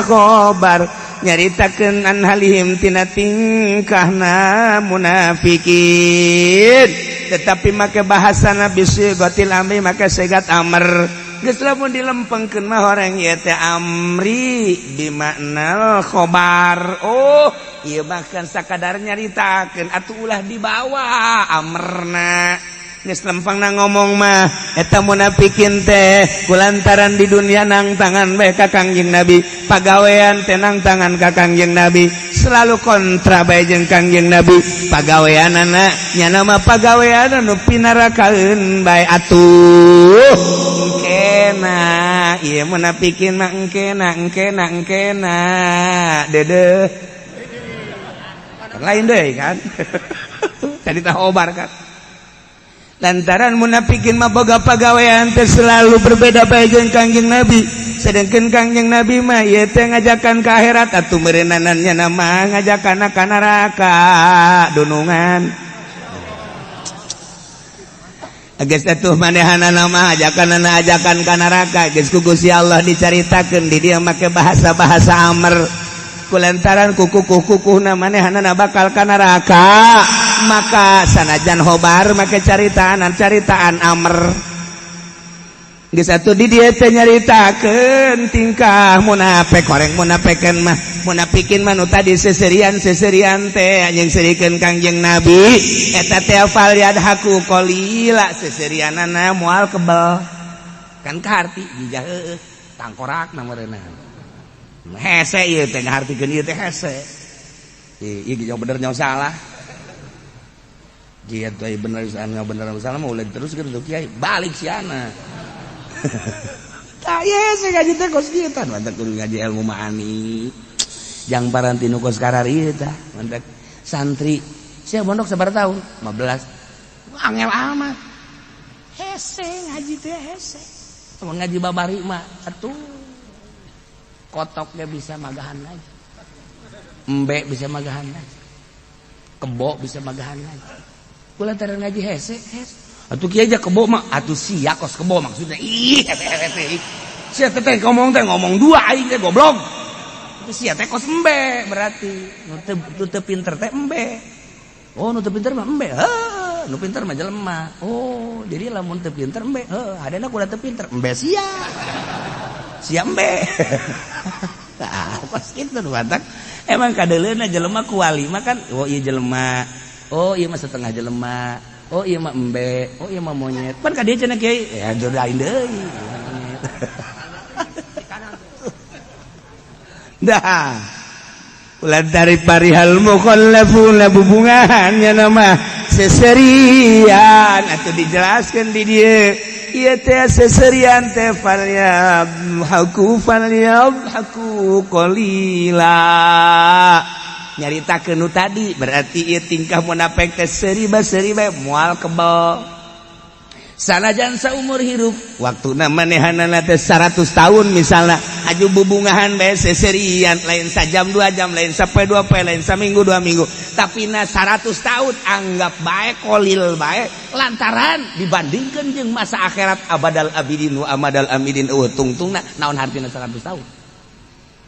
S1: khobar nyaritakeun an halihim tina tingkahna munafikin, tetapi make bahasa nabi sigatil amri, make sigat amr. Geus lamun dilempengkeun mah orang ieu teh amri bimaknal khobar. Oh ieu bahkan sakadar nyaritakeun atuh ulah dibawa amrna. Geus lempengna ngomong mah eta munafikin teh kulantaran di dunia nang tangan bae ka Kangjeng Nabi, pagawean teh nang tangan ka Kangjeng Nabi, selalu kontra bae jeung Kangjeng Nabi pagaweanana, nyana mah pagawean nu pinarakaeun bae. Atuh engkena ieu munafikin mah engkena engkena engkena dedeh lain deui kan tadi tah obar kan. Lantaran munafikin mah boga pagawean teh selalu berbeda bae jeung Kangjeng Nabi, sedangkan Kangjeng Nabi mah ieu teh ngajakan ke akhirat, atuh meureunanna nama ngajakan ka neraka dunungan. Geus atuh manehanana mah ajakan ajakan ka neraka geus ku Gusti Allah dicaritakeun di dieu make bahasa-bahasa amr kulantaran kuku-kukuhna manehanana bakal ka neraka, maka sanajan khobar make caritaan caritaan amr. Geus atuh di dieu teh nyaritakeun tingkah munafik, horeng munafikan mah, munafikin mah nu tadi seserian seserian teh anjing serikeun Kangjeng Nabi eta teh falyadhaku qalila, seserianana moal kebel kan kaharti jijah heueuh tangkorak meureunna hese ieu teh ngahartikeun ieu teh hese ieu ieu bener nyawa salah. Jia teh bener bener salah mah ulah diteruskeun tuh kiai balik siana. Tah ye saya ngaji teh kos kieu tah, mantap kudu ngaji ilmu ma'ani. Jang paranti nu kos karari tah, mantap santri. Sia mondok sabaraha tahun? 15. Angel amat. Hese ngaji teh hese. Mun ngaji babari mah atuh kotoknya bisa magahan aja. Embe bisa magahan aja. Kebo bisa magahan aja. Kulantaran ngaji hese, hese. Atuh kiai aja kebo mah, atuh sia kos kebo maksudnya. Ih, hese hese. Sia teh ngomong dua aing teh goblok. Itu sia teh kos embe berarti. Nu teu pinter teh embe. Oh, nu teu pinter mah embe. Heuh, nu pinter mah jelema. Oh, jadi lamun teu pinter embe. Heuh, hadena kuda teu pinter embe sia. Sia embe. Tah, kos kitu nu matak. Emang kadeuleuna jelema kuali mah kan, oh ieu jelema. Oh, ieu mah setengah jelema. Oh iya mah embe, oh iya mah monyet. Pan ka dieu cenah kiai, ya jodohin deui. Monyet. Dah. Ulah dari parihal mukhallafuna bubungahan nya nama seserian atuh dijelaskeun di dieu. Ieu teh seserian teh falyabhaku falyabhaku qalila. Nyaritakeun nu tadi berarti ieu tingkah munafik teh seuri bae seuri bae moal kebel sanajan saumur hirup waktuna manehanana teh 100 tahun misalna aju bubungahan bae seserian lain sajam 2 jam lain sapoe 2 poe lain saminggu 2 minggu tapi na 100 tahun anggap bae kolil bae lantaran dibandingkeun jeung masa akhirat abadal abidin wa amadal amidin eueuh tungtungna naon hartina 100 tahun.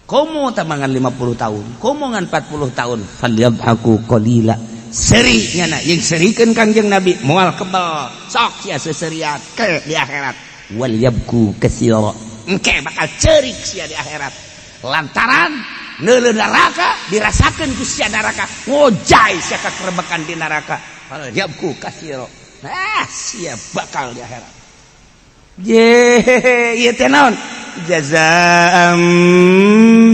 S1: Komo tamangan 50 tahun, komo ngan 40 tahun, falyabhaku qalila. Seri nyana jeung serikeun Kangjeng Nabi moal kebel, sok sia seserian ke di akhirat. Wal yabku katsira. Engke bakal ceurik sia di akhirat. Lantaran neuleuh neraka dirasakeun ku sia neraka, ngojay sia kakerebekan di neraka. Fal yabku katsira. Ah, sia bakal di akhirat. Ye, ieu teh naon? Jazaa'an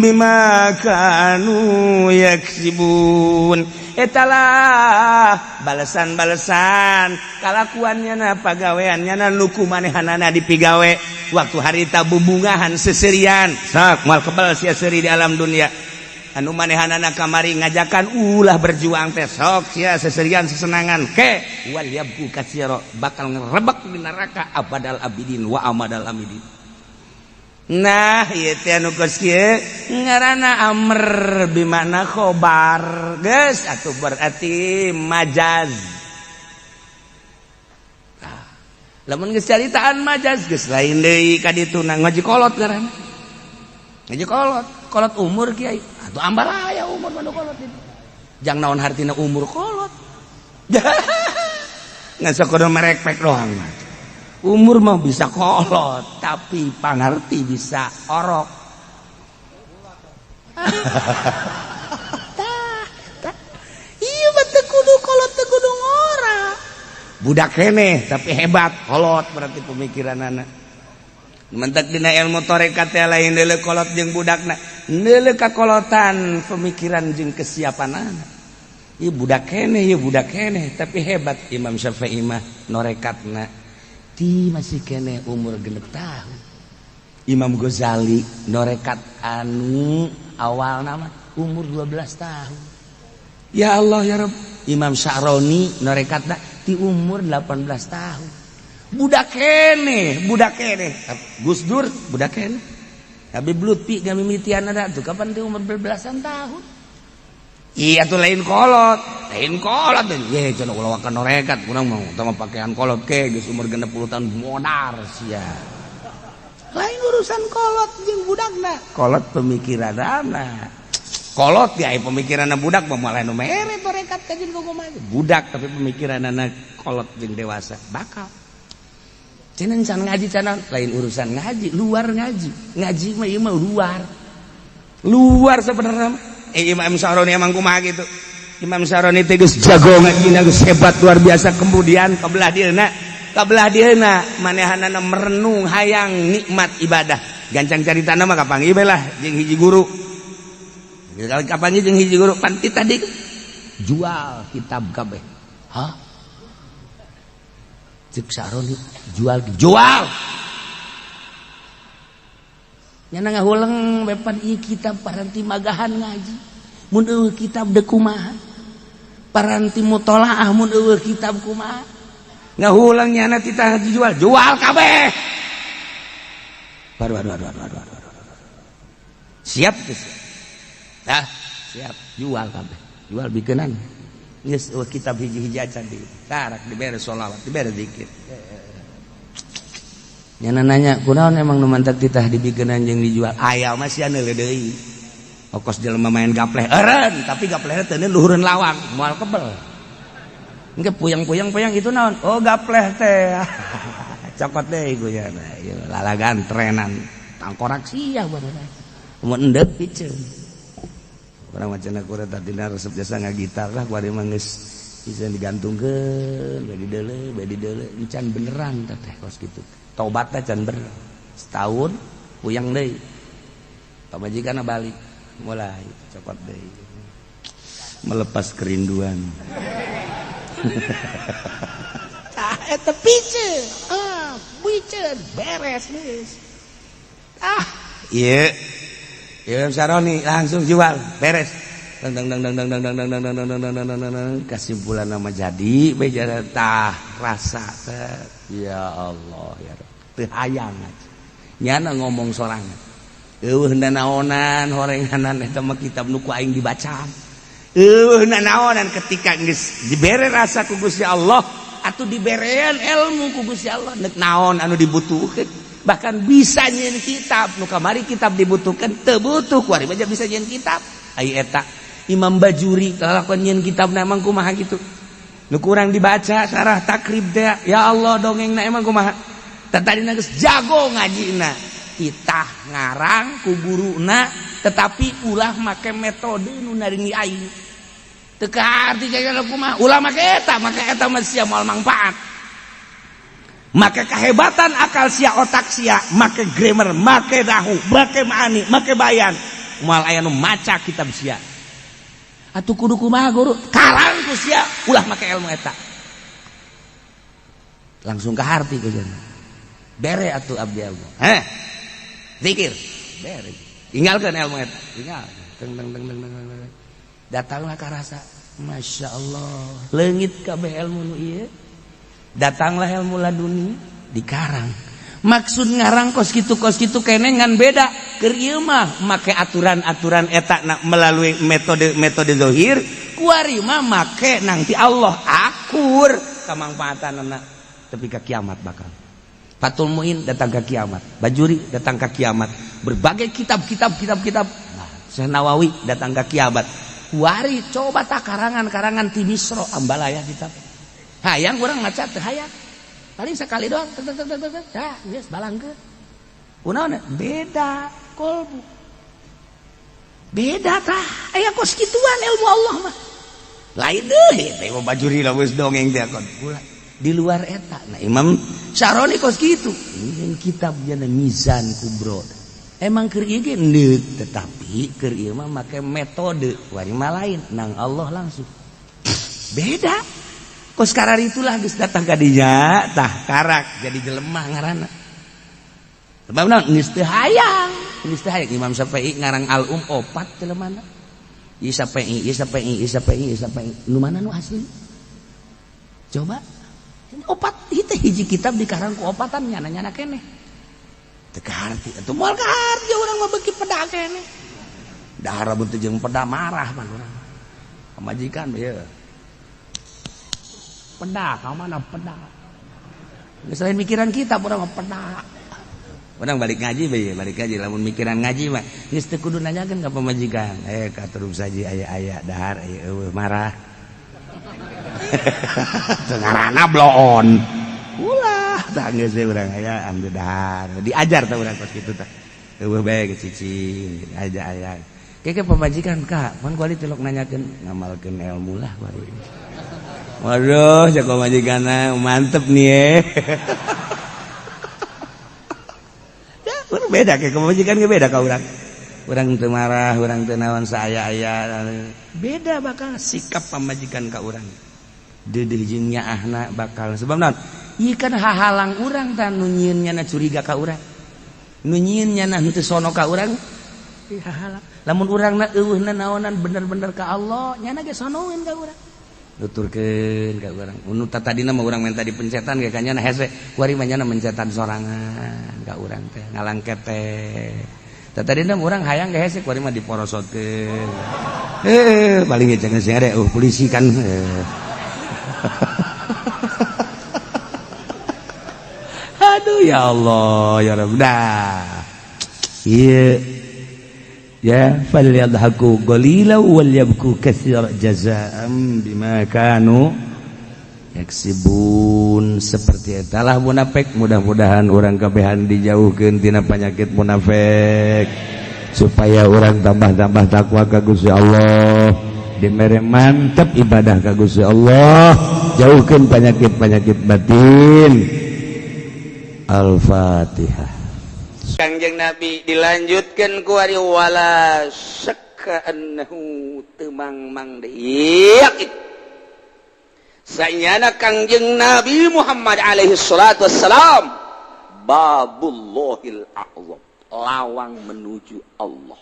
S1: bima kanu yaksibun. Etalah balesan-balesan kalakuannya na pagaweannya na nu ku manehanana dipigawe waktu harita bubungahan seserian sok moal kebal sia seuri di alam dunia anu manehanana kamari ngajakan ulah berjuang teh sok sia seserian sesenangan ke wal yabku katsira bakal ngerebek di neraka abadal abidin wa amadal amidin. Nah, ieu teh anu kos kieu ngaranna amr bimana khobar geus atuh berarti majaz. Nah, lamun geus caritaan majaz geus lain deui ka ditu na ngaji kolot ngaranna. Ngaji kolot, kolot umur kiai. Atuh ambalaya umur mah nu kolot itu. Jang naon hartina umur kolot. Ngan sakudu merekpek doang mah. Umur mah bisa kolot, tapi pangarti bisa orok. Iya mah teu kudu kolot teu kudu ngora. Budak keneh tapi hebat kolot berarti pemikiranana. Mentak dina ilmu tarekat teh lain deuleu kolot jeung budakna, deuleu kakolotan pemikiran jeung kesiapanana. Ieu budak keneh, ieu budak keneh tapi hebat. Imam Syafi'i mah norekatna ti masih kene umur 6 tahun. Imam Ghazali norekat anu awal nama umur 12 tahun. Ya Allah ya Rabb. Imam Sya'roni norekatna ti umur 18 tahun. Budak kene, budak kene. Gus Dur budak kene. Habib Lutfi gamimitian ada tuh kapan di umur belasan tahun. Iya tuh lain kolot, lain kolot. Ye cenah ulah wakan norekat, urang mau utama pakaian kolot ke geus umur 60 tahun modar sia. Lain urusan kolot jeung budakna. Kolot pemikiranana. Kolot ya pemikiranna budak mah moal nu mere torekat kajeun kumaha. Budak tapi pemikiranana kolot jeung dewasa bakal. Cenah can ngaji cenah lain urusan ngaji, luar ngaji. Ngaji mah ieu mah luar. Luar sebenarnya. Imam Syaroni emang kumaha gitu. Imam Syaroni teh geus jago ngajina, geus hebat luar biasa. Kemudian kabelah dieuna manehanana merenung hayang nikmat ibadah. Gancang caritana mah kapanggih bae lah jeung hiji guru. Kapanggih jeung hiji guru panti tadi jual kitab kabeh. Hah? Cek Syaroni jual jual. Nyana ngahuleng bepan ieu kitab paranti magahan ngaji. Mun eueuh kitab deuk kumaha? Paranti mutolaah mun eueuh kitab kumaha? Ngahuleng nyana titah dijual, jual kabeh. Aduh aduh aduh aduh aduh aduh. Siap geus. Dah, siap jual kabeh. Jual bikeunan. Geus eueuh kitab hiji-hiji acan di. Karak dibere sholawat, dibere zikir. Nyana nanya, kunaon emang nu mantak titah dibikeunan jeung dijual? Aya mah sia neuleuh deui. Okos jelema main gapleh eureun, tapi gaplehna teu luhureun lawang, moal kebel. Engke puyang-puyang-puyang itu naon? Oh gapleh teh. Cokot deui ku nya. Ieu lalagan trenan tangkorak sia barudak. Mun endeup piceun. Urang mah cenah kuring tadina resep jasa ngagitar lah kuari mah geus bisa digantungkeun, bae dideuleu, encan beneran teh kos kitu. Tobatna can bener. Setahun puyang deui. Pamajikanna balik, mulai cokot deui. Melepas kerinduan. Tah eta piceun. Ah, piceun beres geus. Ah, ieu. Ieu Syaroni langsung jual, beres. Dang dang dang dang dang dang dang dang dang dang dang dang dang dang kesimpulan nama jadi bejara tah rasa teh ya Allah ya Rabb teu hayang nyana ngomong sorangan eueuh nanaonan horenganan eta mah kitab nu ku aing dibaca eueuh nanaonan ketika geus dibere rasa ku Gusti Allah atuh diberean ilmu ku Gusti Allah neuk naon anu dibutuhkeun bahkan bisa nyieun kitab nu kamari kitab dibutuhkeun teu butuh kuari mah bisa nyieun kitab ai eta Imam Bajuri kalakuan nyieun kitab na emang kumaha gitu nu kurang dibaca syarah takrib teh ya Allah dongengna emang kumaha tadina geus jago ngajina titah ngarang ku guruna tetapi ulah make metode nu naringi aing teu kaarti jaya kumaha ulah make eta mah sia moal mangfaat make kehebatan akal sia otak sia make grammar make dahu make maani make bayan moal aya nu maca kitab sia atuh kudu kumaha guru karang ku sia ulah make ilmu eta langsung ke harti ku cenah bere atuh abdi ilmu heh zikir bere tinggalkeun ilmu eta tinggal teng teng teng teng teng datanglah ka rasa Masya Allah leungit kabeh ilmu nu ieu datanglah ilmu laduni dikarang maksud ngarang kos kitu kene ngan beda keur ieu mah make aturan-aturan eta na melalui metode-metode zahir kuari mah make nang ti Allah akur kamangfaatanana tepi ka kiamat bakal Fathul Muin datang ke kiamat Bajuri datang ke kiamat berbagai kitab-kitab kitab-kitab nah, Syekh Nawawi datang ke kiamat kuari coba tak karangan-karangan ti Misro ambalaya kitab hayang urang maca teu hayang paling sekali doang tek tek tek tek dah geus balangkeun kunaon beda kolbu beda tah aya kos kituan ilmu Allah mah lain deui teh Imam Bajuri lah geus dongeng teh kon di luar eta nah Imam Syaroni kos kitu ini kitabnya Mizan Kubro emang keur ieu ge neuk tetapi keur ieu mah make metode wari mah lain nang Allah langsung beda kos karar itulah geus datang ka dinya tah karak jadi jelema ngaranna sebab naon geus teu hayang geus teu hayang Imam Syafi'i ngarang Al-Um opat jelemana ieu Syafi'i ieu Syafi'i ieu Syafi'i ieu Syafi'i nu mana nu asli coba opat itu hiji kitab dikarang ku opatan nyana-nyana keneh teu kaharti atuh moal kaharti urang mah beuki peda keneh dahar lamun teu jeung peda marah pan urang. Pamajikan ya. Pedak, ka mana pedak. Selain mikiran kita urang mah pedak. Urang balik ngaji bae, balik ngaji lamun mikiran ngaji mah geus teu kudu nanyakeun ka pamajikan. Ka terus saja aya-aya dahar aya eueuh marah. Teu ngaranna bloon. Ulah tah geus we urang aya ambil dahar. Diajar tah urang kos kitu tah. Eueuh bae cicing aja aya. Keke pamajikan ka, pan kuali tilok nanyakeun ngamalkeun ilmu lah kuali. Waduh, cek pamajikanna mantep nih ye. Ya, urang beda ke pamajikan ge beda ka urang. Urang teu marah, urang teu naon saaya-aya. Beda bakal sikap pamajikan ka urang. Deudeuh jeung nyaahna bakal sebab naon? Ieu kan hahalang urang tah nu nyieun nyana curiga ka urang. Nu nyieun nyana henteu sono ka urang. Hahalang. Lamun urangna eueuhna naonan bener-bener ka Allah, nyana ge sonoeun ka urang. Nuturkeun ka urang. Nu tadina mah urang minta dipencetan ge ka nyana hese, kuari mah nyana mencetan sorangan ka urang teh, ngalangket teh. Tadina mah urang hayang ge hese, kuari mah diporosotkeun. Paling ge cenah sing ada polisi kan. Aduh ya Allah ya Rabb. Dah. Ieu ya falyadhaku qalila wal yabku katsira jazaa'an bima kanu yaksibun. Seperti etalah munafik. Mudah-mudahan urang kabehan dijauhkeun tina penyakit munafik supaya urang tambah-tambah takwa ka Gusti Allah, dimere mantep ibadah ka Gusti Allah, jauhkeun penyakit-penyakit batin. Al-Fatihah.
S3: Kangjeng Nabi dilanjutkan ku ari wala syakka annahu temang-mang deui yakin. Sanyana Kangjeng Nabi Muhammad alaihi salatu wassalam babullahil a'zam, lawang menuju Allah.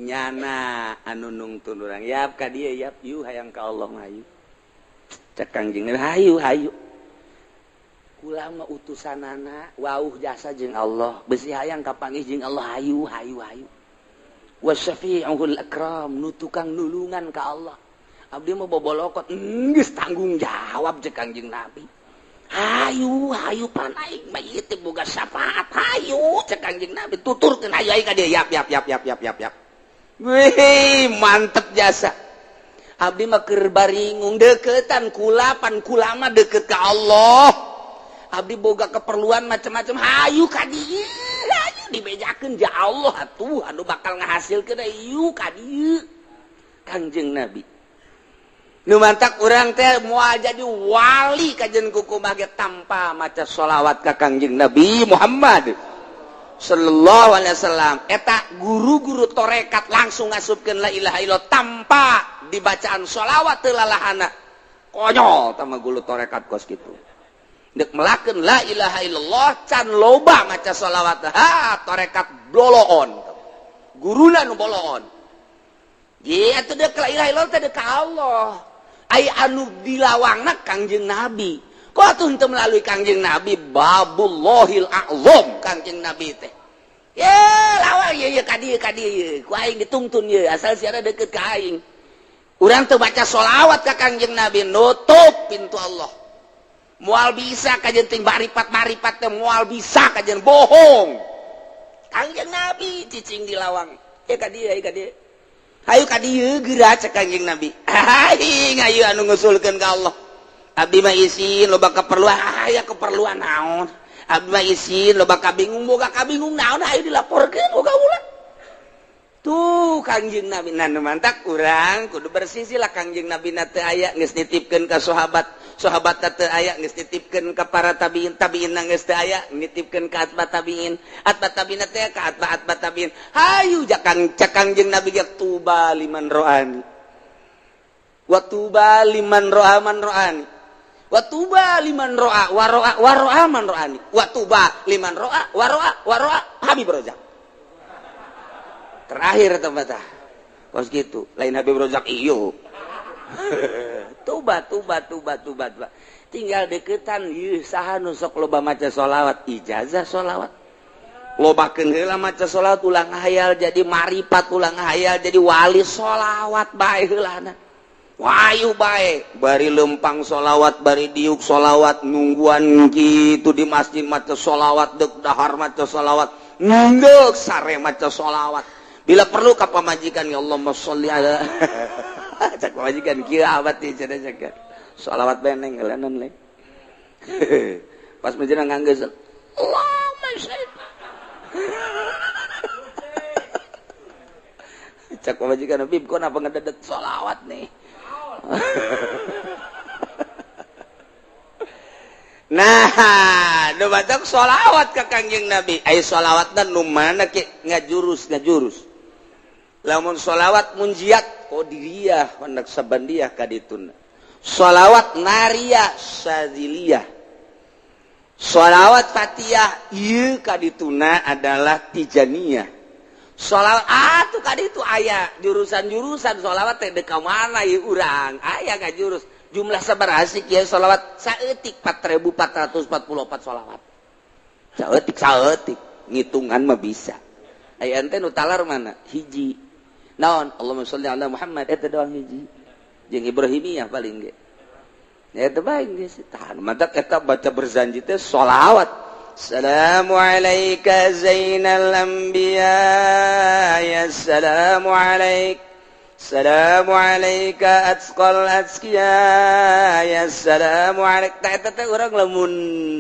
S3: Nyana anu nungtun urang yap ka dieu yap yu hayang ka Allah hayu. Cek Kangjeng Nabi hayu hayu. Kula mah utusanana wauh jasa jeung Allah, besi hayang kapanggih jeung Allah hayu hayu hayu. Wasyafi'ul akram nu tukang nulungan ka Allah. Abdi mah bobolokot geus tanggung jawab jeung Kangjeng Nabi. Hayu hayu pan aing mah ieu teh boga syafaat hayu cek Kangjeng Nabi tuturkeun hayu aing ka dieu yap yap yap yap yap yap yap. Wih mantep jasa. Abdi mah keur baringung deukeutan kula pan kula mah deukeut ka Allah. Abdi boga keperluan macam-macam hayu ka dieu hayu dibejakeun ja Allah atuh anu bakal ngahasilkeun hayu ka dieu Kangjeng Nabi. Nu mantak urang teh moal jadi wali kajen kukumaha ge tanpa maca sholawat ka Kangjeng Nabi Muhammad sallallahu alaihi wasallam. Eta guru-guru torekat langsung ngasupkeun la ilaha illallah tanpa dibacaan sholawat teu lalahana. Konyol tah mah guru torekat kos kitu. Dek melakukan la ilaha illallah can loba maca sholawat ha torekat boloon guruna nu boloon ieu atuh dek la ilaha illallah teh dek ka Allah ai anu dilawangna Kangjeng Nabi kok atuh henteu melalui Kangjeng Nabi babullahil a'zam Kangjeng Nabi teh ye lawang ye ye ka dieu ku aing ditungtun ye asal siara deukeut ka aing urang teu baca sholawat ka Kangjeng Nabi nutup pintu Allah. Moal bisa kajen ting baripat-baripat teh moal bisa kajen bohong. Kangjeng Nabi cicing di lawang. Ya ka dieu, ka dieu. Hayu ka dieu geura cek Kangjeng Nabi. Aing hayu anu ngusulkeun ka Allah. Abdi mah isin loba keperluan, aya keperluan naon. Abdi mah isin loba kabingung, boga kabingung naon hayu dilaporkeun boga ulah. Tuh Kangjeng Nabi nah mantak urang kudu bersisi lah Kangjeng Nabi na teu aya geus nitipkeun ka sahabat. Sahabat teu aya geus nitipkeun ka para tabiin, tabiin geus teu aya nitipkeun ka atba tabiin, atba tabiin teh ka atba atba tabiin. Hayu jakang cek Kangjeng Nabi ge tuba liman ro'ani. Wa tuba liman ro'a man ro'ani. Wa tuba liman ro'a wa ro'a wa ro'a man ro'ani. Wa tuba liman ro'a wa ro'a wa ro'a Habib Rozak. Terakhir tempat tah. Kos gitu, lain Habib Rozak iyo. Tuba tuba tuba tuba tuba. Tinggal deketan ieu saha nu sok loba maca sholawat, ijazah sholawat. Lobakeun heula maca sholawat ulah ngahayal jadi marifat, ulah ngahayal jadi wali, sholawat bae heulana. Wayu bae bari lempang sholawat, bari diuk sholawat, nungguan kitu di masjid maca sholawat, deuk dahar maca sholawat, nunggu sare maca sholawat. Bila perlu ka pamajikan ya Allahumma sholli ala cak pamajikan kieu abad teh cenah cak sholawat beneng heulanan le. Pas menjelang nganggeus Allahumma sholli cak pamajikan Bib kok napa ngededet sholawat nih. Nah, nu batak sholawat ka Kangjeng Nabi. Ai sholawatna nu mana ke ngajurus. Lamun sholawat munjiat qadiriyah wa naqsabandiyah kadituna. Sholawat nariyah syadziliyah. Sholawat fatiyah ieu kadituna adalah tijaniyah. Sholawat atuh kaditu aya jurusan-jurusan sholawat teh deuk ka mana ieu urang aya ngajurus jumlah sabaraha sih kieu sholawat saeutik 4444 sholawat saeutik ngitungan mah bisa aya ente nu talar mana hiji naon Allahumma sholli ala Muhammad eta doang hiji jeung Ibrahimiyah paling ge eta bae geus tah matak eta baca berzanji teh sholawat. Assalamu alayka zainal anbiya ya assalamu alaik assalamu alayka atqal atqiya ya assalamu alaik. Tah eta teh urang lamun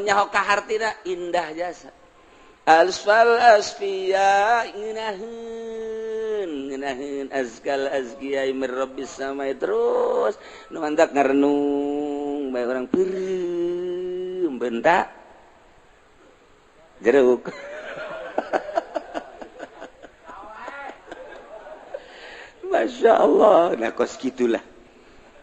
S3: nyaho ka hartina indah jasa. Asfal asfiya ngeunaheun azkal azkiya mir rabbis samai terus nu mantak ngarenung bae urang peureum bentak jeruk. Masya Allah. Nah kos gitulah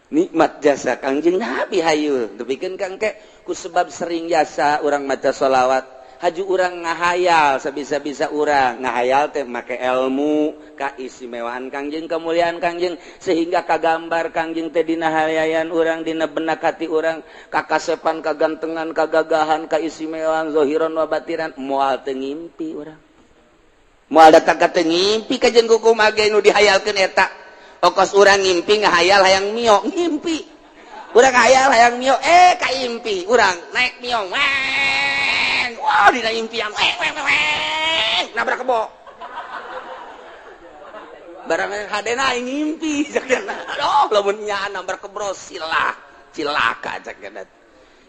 S3: nikmat jasa Kangjeng Nabi hayu. Depikeun kang ke ku sebab sering jasa urang maca sholawat, haju urang ngahayal sabisa-bisa urang ngahayal teh make ilmu kaistimewaan Kangjeng, kemuliaan Kangjeng, sehingga kagambar Kangjeng teh dina hayayan urang, dina benak hati urang, kakasepan, kagantengan, kagagahan, kaistimewaan zahiran wa batinan, moal teu ngimpi urang. Moal datang ka teu ngimpi kajeun kumaha ge nu dihayalkeun eta. Okos urang ngimpi ngahayal hayang mio, ngimpi. Urang hayal hayang mio, kaimpi urang naik mio. Weng. Wah, dina impian weng weng weng nabrak kebo. Barang hadena aing ngimpi cakna. Aduh, lamun nya nabrak kebo silah, cilaka cakna.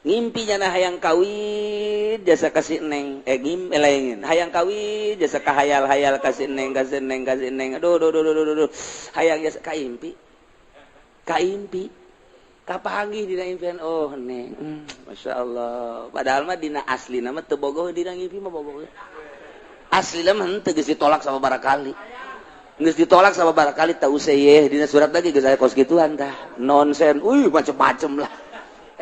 S3: Ngimpi nyana hayang kawin jasa kasih neng, ngimpi lain. Hayang kawin jasa kahayal-hayal kasih neng, kasih neng, kasih neng. Aduh, aduh, aduh, aduh, aduh. Hayang jasa kaimpi. Kaimpi. Kapanggih dina impian oh neng. Masya Allah. Padahal mah dina asli nama teu bogoh dina ngimpi mah bogoh. Asli mah henteu geus ditolak sama barakali. Geus ditolak sama barakali teu useuh dina surat lagi geus aya kos kituan tah. Nonsen. Uy macem-macem lah.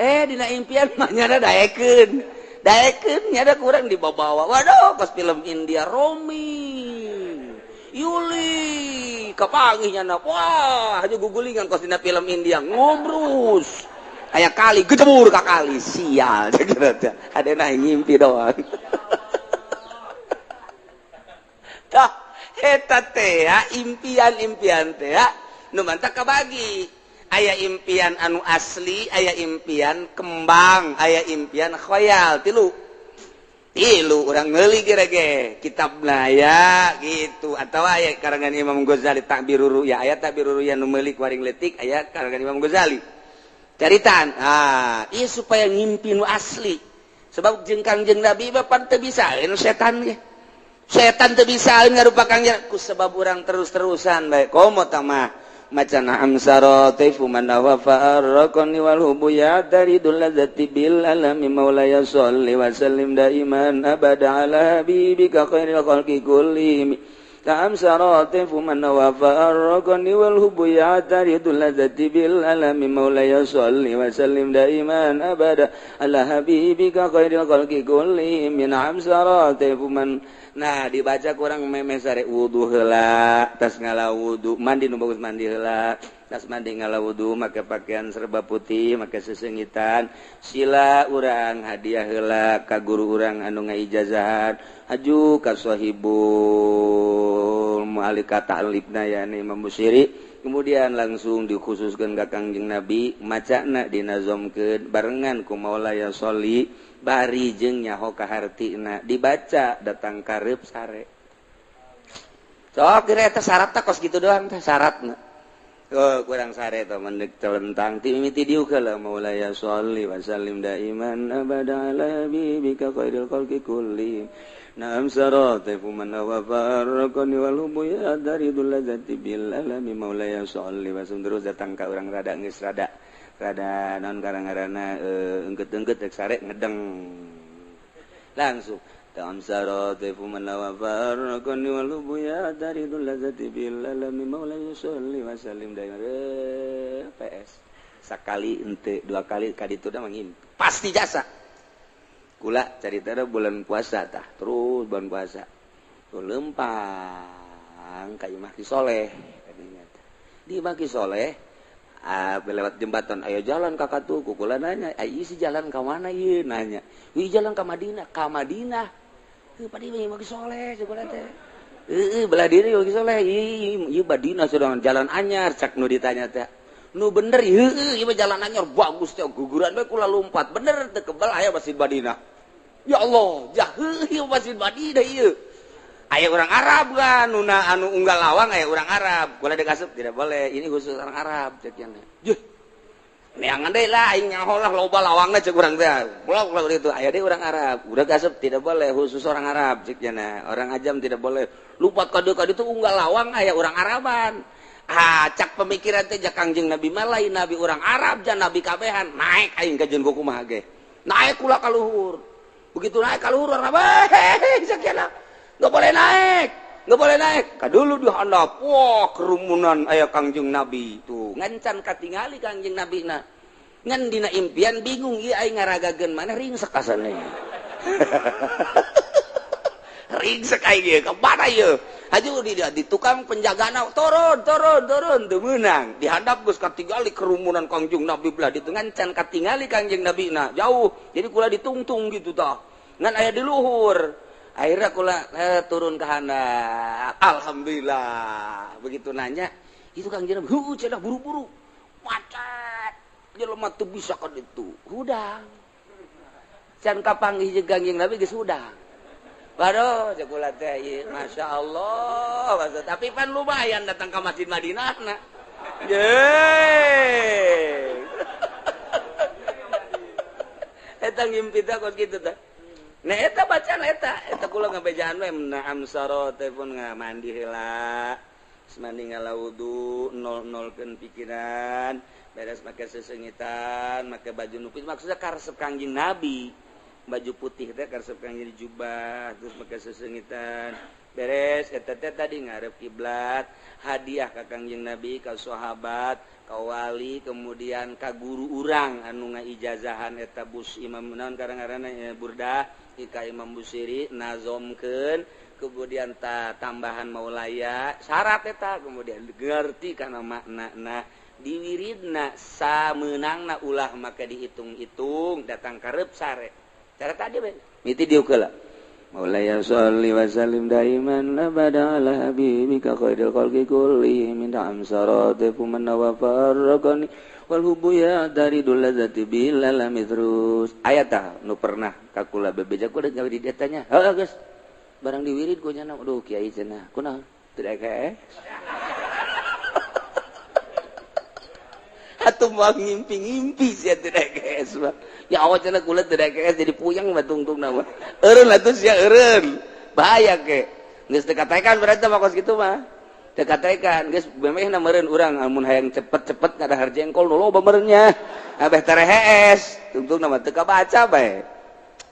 S3: Dina impian mah nyada daekeun. Daekeun nyada kurang dibawa-bawa. Waduh, kos film India Romi. Yuli kapanggih nyana. Wah, haju gugulingan kos dina film India ngobrus. Aya kali gejebur ka kali sial cek teh. Adena ngimpi doang. Tah eta teh impian-impian teh nu mantak kabagi. Aya impian anu asli, aya impian kembang, aya impian khoyal, tilu. Tilu urang meuli ge kitabna ya gitu atau aya karangan Imam Ghazali Ta'birur Ru'ya, aya Ta'birur Ru'ya nu meuli ku waring leutik aya karangan Imam Ghazali. Caritaan, ieu supaya ngimpi nu asli. Sebab jeung Kangjeng Nabi mah pan teu bisaeun setan ge. Setan teu bisaeun ngarupa Kangjeng ku sebab urang terus-terusan bae komo tah mah. Maca na'am sarataifu man wafa arraqani wal hubu ya daridul ladzati bil alami maulaya sholli wa sallim daiman abada ala habibika khairil khalqi kullihim. Ta'am sarataifu man wafa arraqani wal hubu ya daridul ladzati bil alami maulaya sholli wa sallim daiman abada ala habibika khairil khalqi kullihim. Na'am sarataifu man. Nah dibaca kurang memeh sare wudu heula, tas ngala wudu, mandi nu bagus mandi heula, Tas mandi ngala wudu make pakaian serba putih make sesengitan sila urang hadiah heula ka guru urang anu ngaijazahan haju ka sahibul mu'alika ta'libna yani Imam Busiri kemudian langsung dikhususkeun ka Kangjeng Nabi macana dinazomkeun barengan ku Maulaya sholli bari jeung nyaho ka hartina dibaca datang karep sare sok kira eta syaratna kos kitu doang teh syaratna. Oh, kurang sare teh mendek telentang ti mimiti diuk heula Maulaya sholli wa sallim daiman abada ala habibika khairil khalqi kulli naam saratifu man wa farqani wal hubu ya daridul ladzati bil alami Maulaya sholli wa sallim terus datang ka urang rada geus rada rada naon karang-karana engket-engket rek sare ngedeng langsung ta'am saratifu man wa farqani wal hubu ya daridul ladzati bil alami Maulaya sholli wa sallim daiman PS sakali ente dua kali kaditu da mangim pasti jasa kula carita bulan puasa tah terus bulan puasa tuh lempang ka imah Ki Soleh kadinya di imah Ki Soleh lewat jembatan ayo jalan kakak tuh kukula nanya ayo si jalan ka mana ieu nanya wih jalan ka Madinah ka Madinah heuh padi imah Ki Soleh kula teh heueuh belah diri Ki Soleh ieu Madinah sedang jalan anyar cak nu ditanya teh nu bener heueuh ieu jalan anyar bagus teh guguran we kula lompat bener teu kebal aya Masjid Madinah ya Allah jah heueuh Masjid Madinah ieu aya urang Arab kan nuna anu unggal lawang aya urang Arab kula dikasup tidak boleh ini khusus orang Arab cek nya juh neangan deui lah aing nyaho lah loba lawangna cek urang teh kula kula itu aya deui urang Arab udah kasup tidak boleh khusus orang Arab cek nya orang ajam tidak boleh lupat ka dieu ka ditu unggal lawang aya urang Araban. Ah, cak pemikiran teh ja Kangjeng Nabi mah lain nabi urang Arab ja nabi kabehan naik aing ka jeung kumaha ge naik kula ka luhur begitu naik ka luhur urang hehehe sakiana enggak boleh naik enggak boleh naik ka dulu di handap wah kerumunan aya Kangjeng Nabi tuh ngancan katingali Kangjeng Nabi na ngan dina impian bingung ieu aing ngaragageun mana ringsek asana ringsek aing ieu ka mana ieu haju di tukang penjagana turun turun turun teu meunang dihandap geus katingali kerumunan Kangjeng Nabi belah ditu ngan can katingali Kangjeng Nabi na jauh jadi kula ditungtung gitu tah ngan aya di luhur akhirnya kula turun ke handap alhamdulillah begitu nanya itu Kangjeng Nabi heueuh cenah buru-buru macet jelema teu bisa ka ditu hudang can kapanggih jeung Kangjeng Nabi geus hudang. Waduh, cekula teh, masya Allah. Tapi pan lumayan datang ke Masjid Madinah, nah. Yeay. Eta ngimpi teh kos kitu teh. Nah, eta bacaan eta, eta kula ngabejaan we naam saro teh pun ngamandi heula. Geus mandi ngala wudu, nol-nolkeun pikiran, beres make sesengitan, make baju nupis maksudnya karesep Kangjeng Nabi. Baju putih teh karesep Kangjeng jubah terus make sesengitan beres eta teh tadi ngarep kiblat hadiah ka Kangjeng Nabi ka sahabat ka wali kemudian ka guru urang anu ngaijazahan eta bus imam naon karang-karangna burdah ka Imam Busiri nazomkeun kemudian ta tambahan maulaya syarat eta kemudian ngerti kana maknana diwiridna sameunangna ulah make dihitung-hitung datang karep sare cara tadi ben miti diuk heula Maulaya sholli wa sallim daiman abada ala habibika khairil khalqi kulli min amsaratifu man wa farraqani wal hubbu ya daridul ladzati bil alami terus aya tah nu pernah ka kula bebeja ku gawe di detanya heuh geus barang diwirid ku nya aduh kiai cenah kunaon teu daek atuh mah ngimpi-ngimpi sia teu daek mah ya awak cenah kula teu daek jadi puyeng mah tungtungna mah eureun atuh sia eureun bahaya ke geus teu kataekan berarti mah kos kitu mah teu kataekan geus memehna meureun urang amun hayang cepet-cepet ngadahar jengkol nu loba meureunnya abeh terehees tungtungna mah teu kabaca bae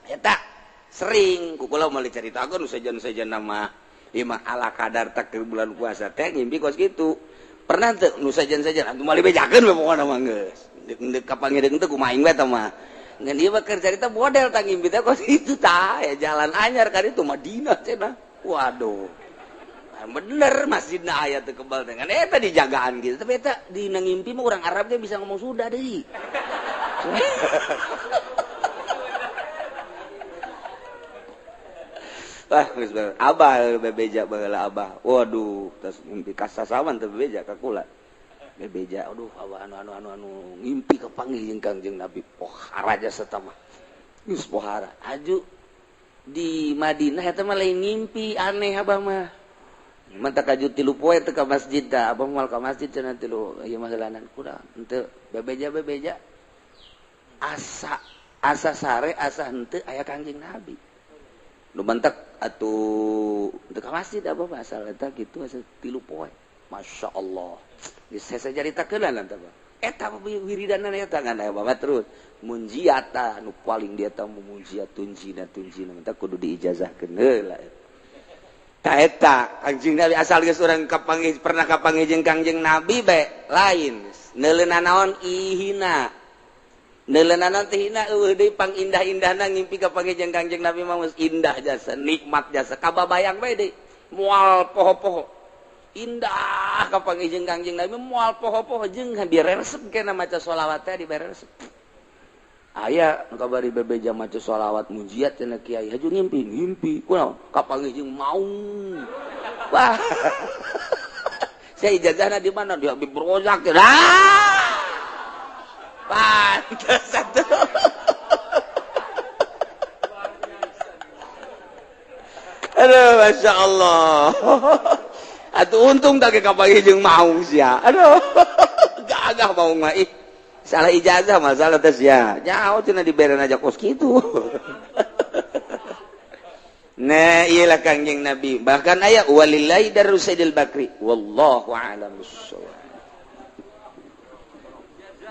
S3: eta sering ku kula moal dicaritakeun sejen-sejen mah ieu mah ala kadar takdir bulan puasa teh ngimpi kos kitu pernah teu nu sejen-sejen atuh moal dibejakeun we pokona mah geus deuk kapanggih teu kumaha aing we tah mah ngan ieu mah keur carita model tah ngimpi teh kos kitu tah ya jalan anyar ka ditu Madinah cenah waduh Bener masjidna aya teu kebal dengan eta dijagaan gitu. Tapi eta di ngimpi mah urang Arab ge bisa ngomong sudah deui. Wah, geus abah bebeja baheula abah. Waduh, tas ngimpi kasasawan teu bebeja ka kula. Bebeja, aduh abah anu ngimpi kapanggih jeung Kangjeng Nabi. Pohara jasa mah. Geus pohara. Aju di Madinah eta mah lain ngimpi aneh abah mah. Mantap kaju tilu poe teu ka masjid da, abah moal ka masjid cenah tilu ieu mah heulanan kurang. Henteu bebeja asa asa sare asa henteu aya Kangjeng Nabi. Nu mantak atuh teu ka masjid abah mah asal eta kitu asa tilu poe. Masya Allah. Geus saya caritakeun lah tah. Eta wiridanan eta ngan aya babat terus. Munjiata nu paling dia tah munjiat tunjina tunjina mantap kudu diijazahkeun heula. Ta eta Kangjeng Nabi asal geus urang kapanggih pernah kapanggih jeung Kangjeng Nabi bae lain. Neuleuna naon ihina. Neuleuna naon teh hina eueuh deui pangindah-indahna ngimpi kapanggih jeung Kangjeng Nabi mah geus indah jasa, nikmat jasa, kababayang bae deui. Moal poho-poho. Indah kapanggih jeung Kangjeng Nabi moal poho-poho jeung diresep kena maca sholawat teh diberesep. Aya nu kabari bebeja maca sholawat mujiat cenah kiai haju ngimpi ngimpi kunaon kapanggih jeung maung. Wah. Saya ijazahna di mana di Habib Rozak. Ah! Pantes atuh. Aduh, Masya Allah. Atuh untung tak kapanggih jeung maung sia. Aduh. Gagah maung mah ih. Salah ijazah masalah tes ya. Jauh cenah diberen aja kos kitu. Nah, iyalah Kangjeng Nabi. Bahkan aya walillahi darus Sayyidil Bakri. Wallahu a'lam bissawab.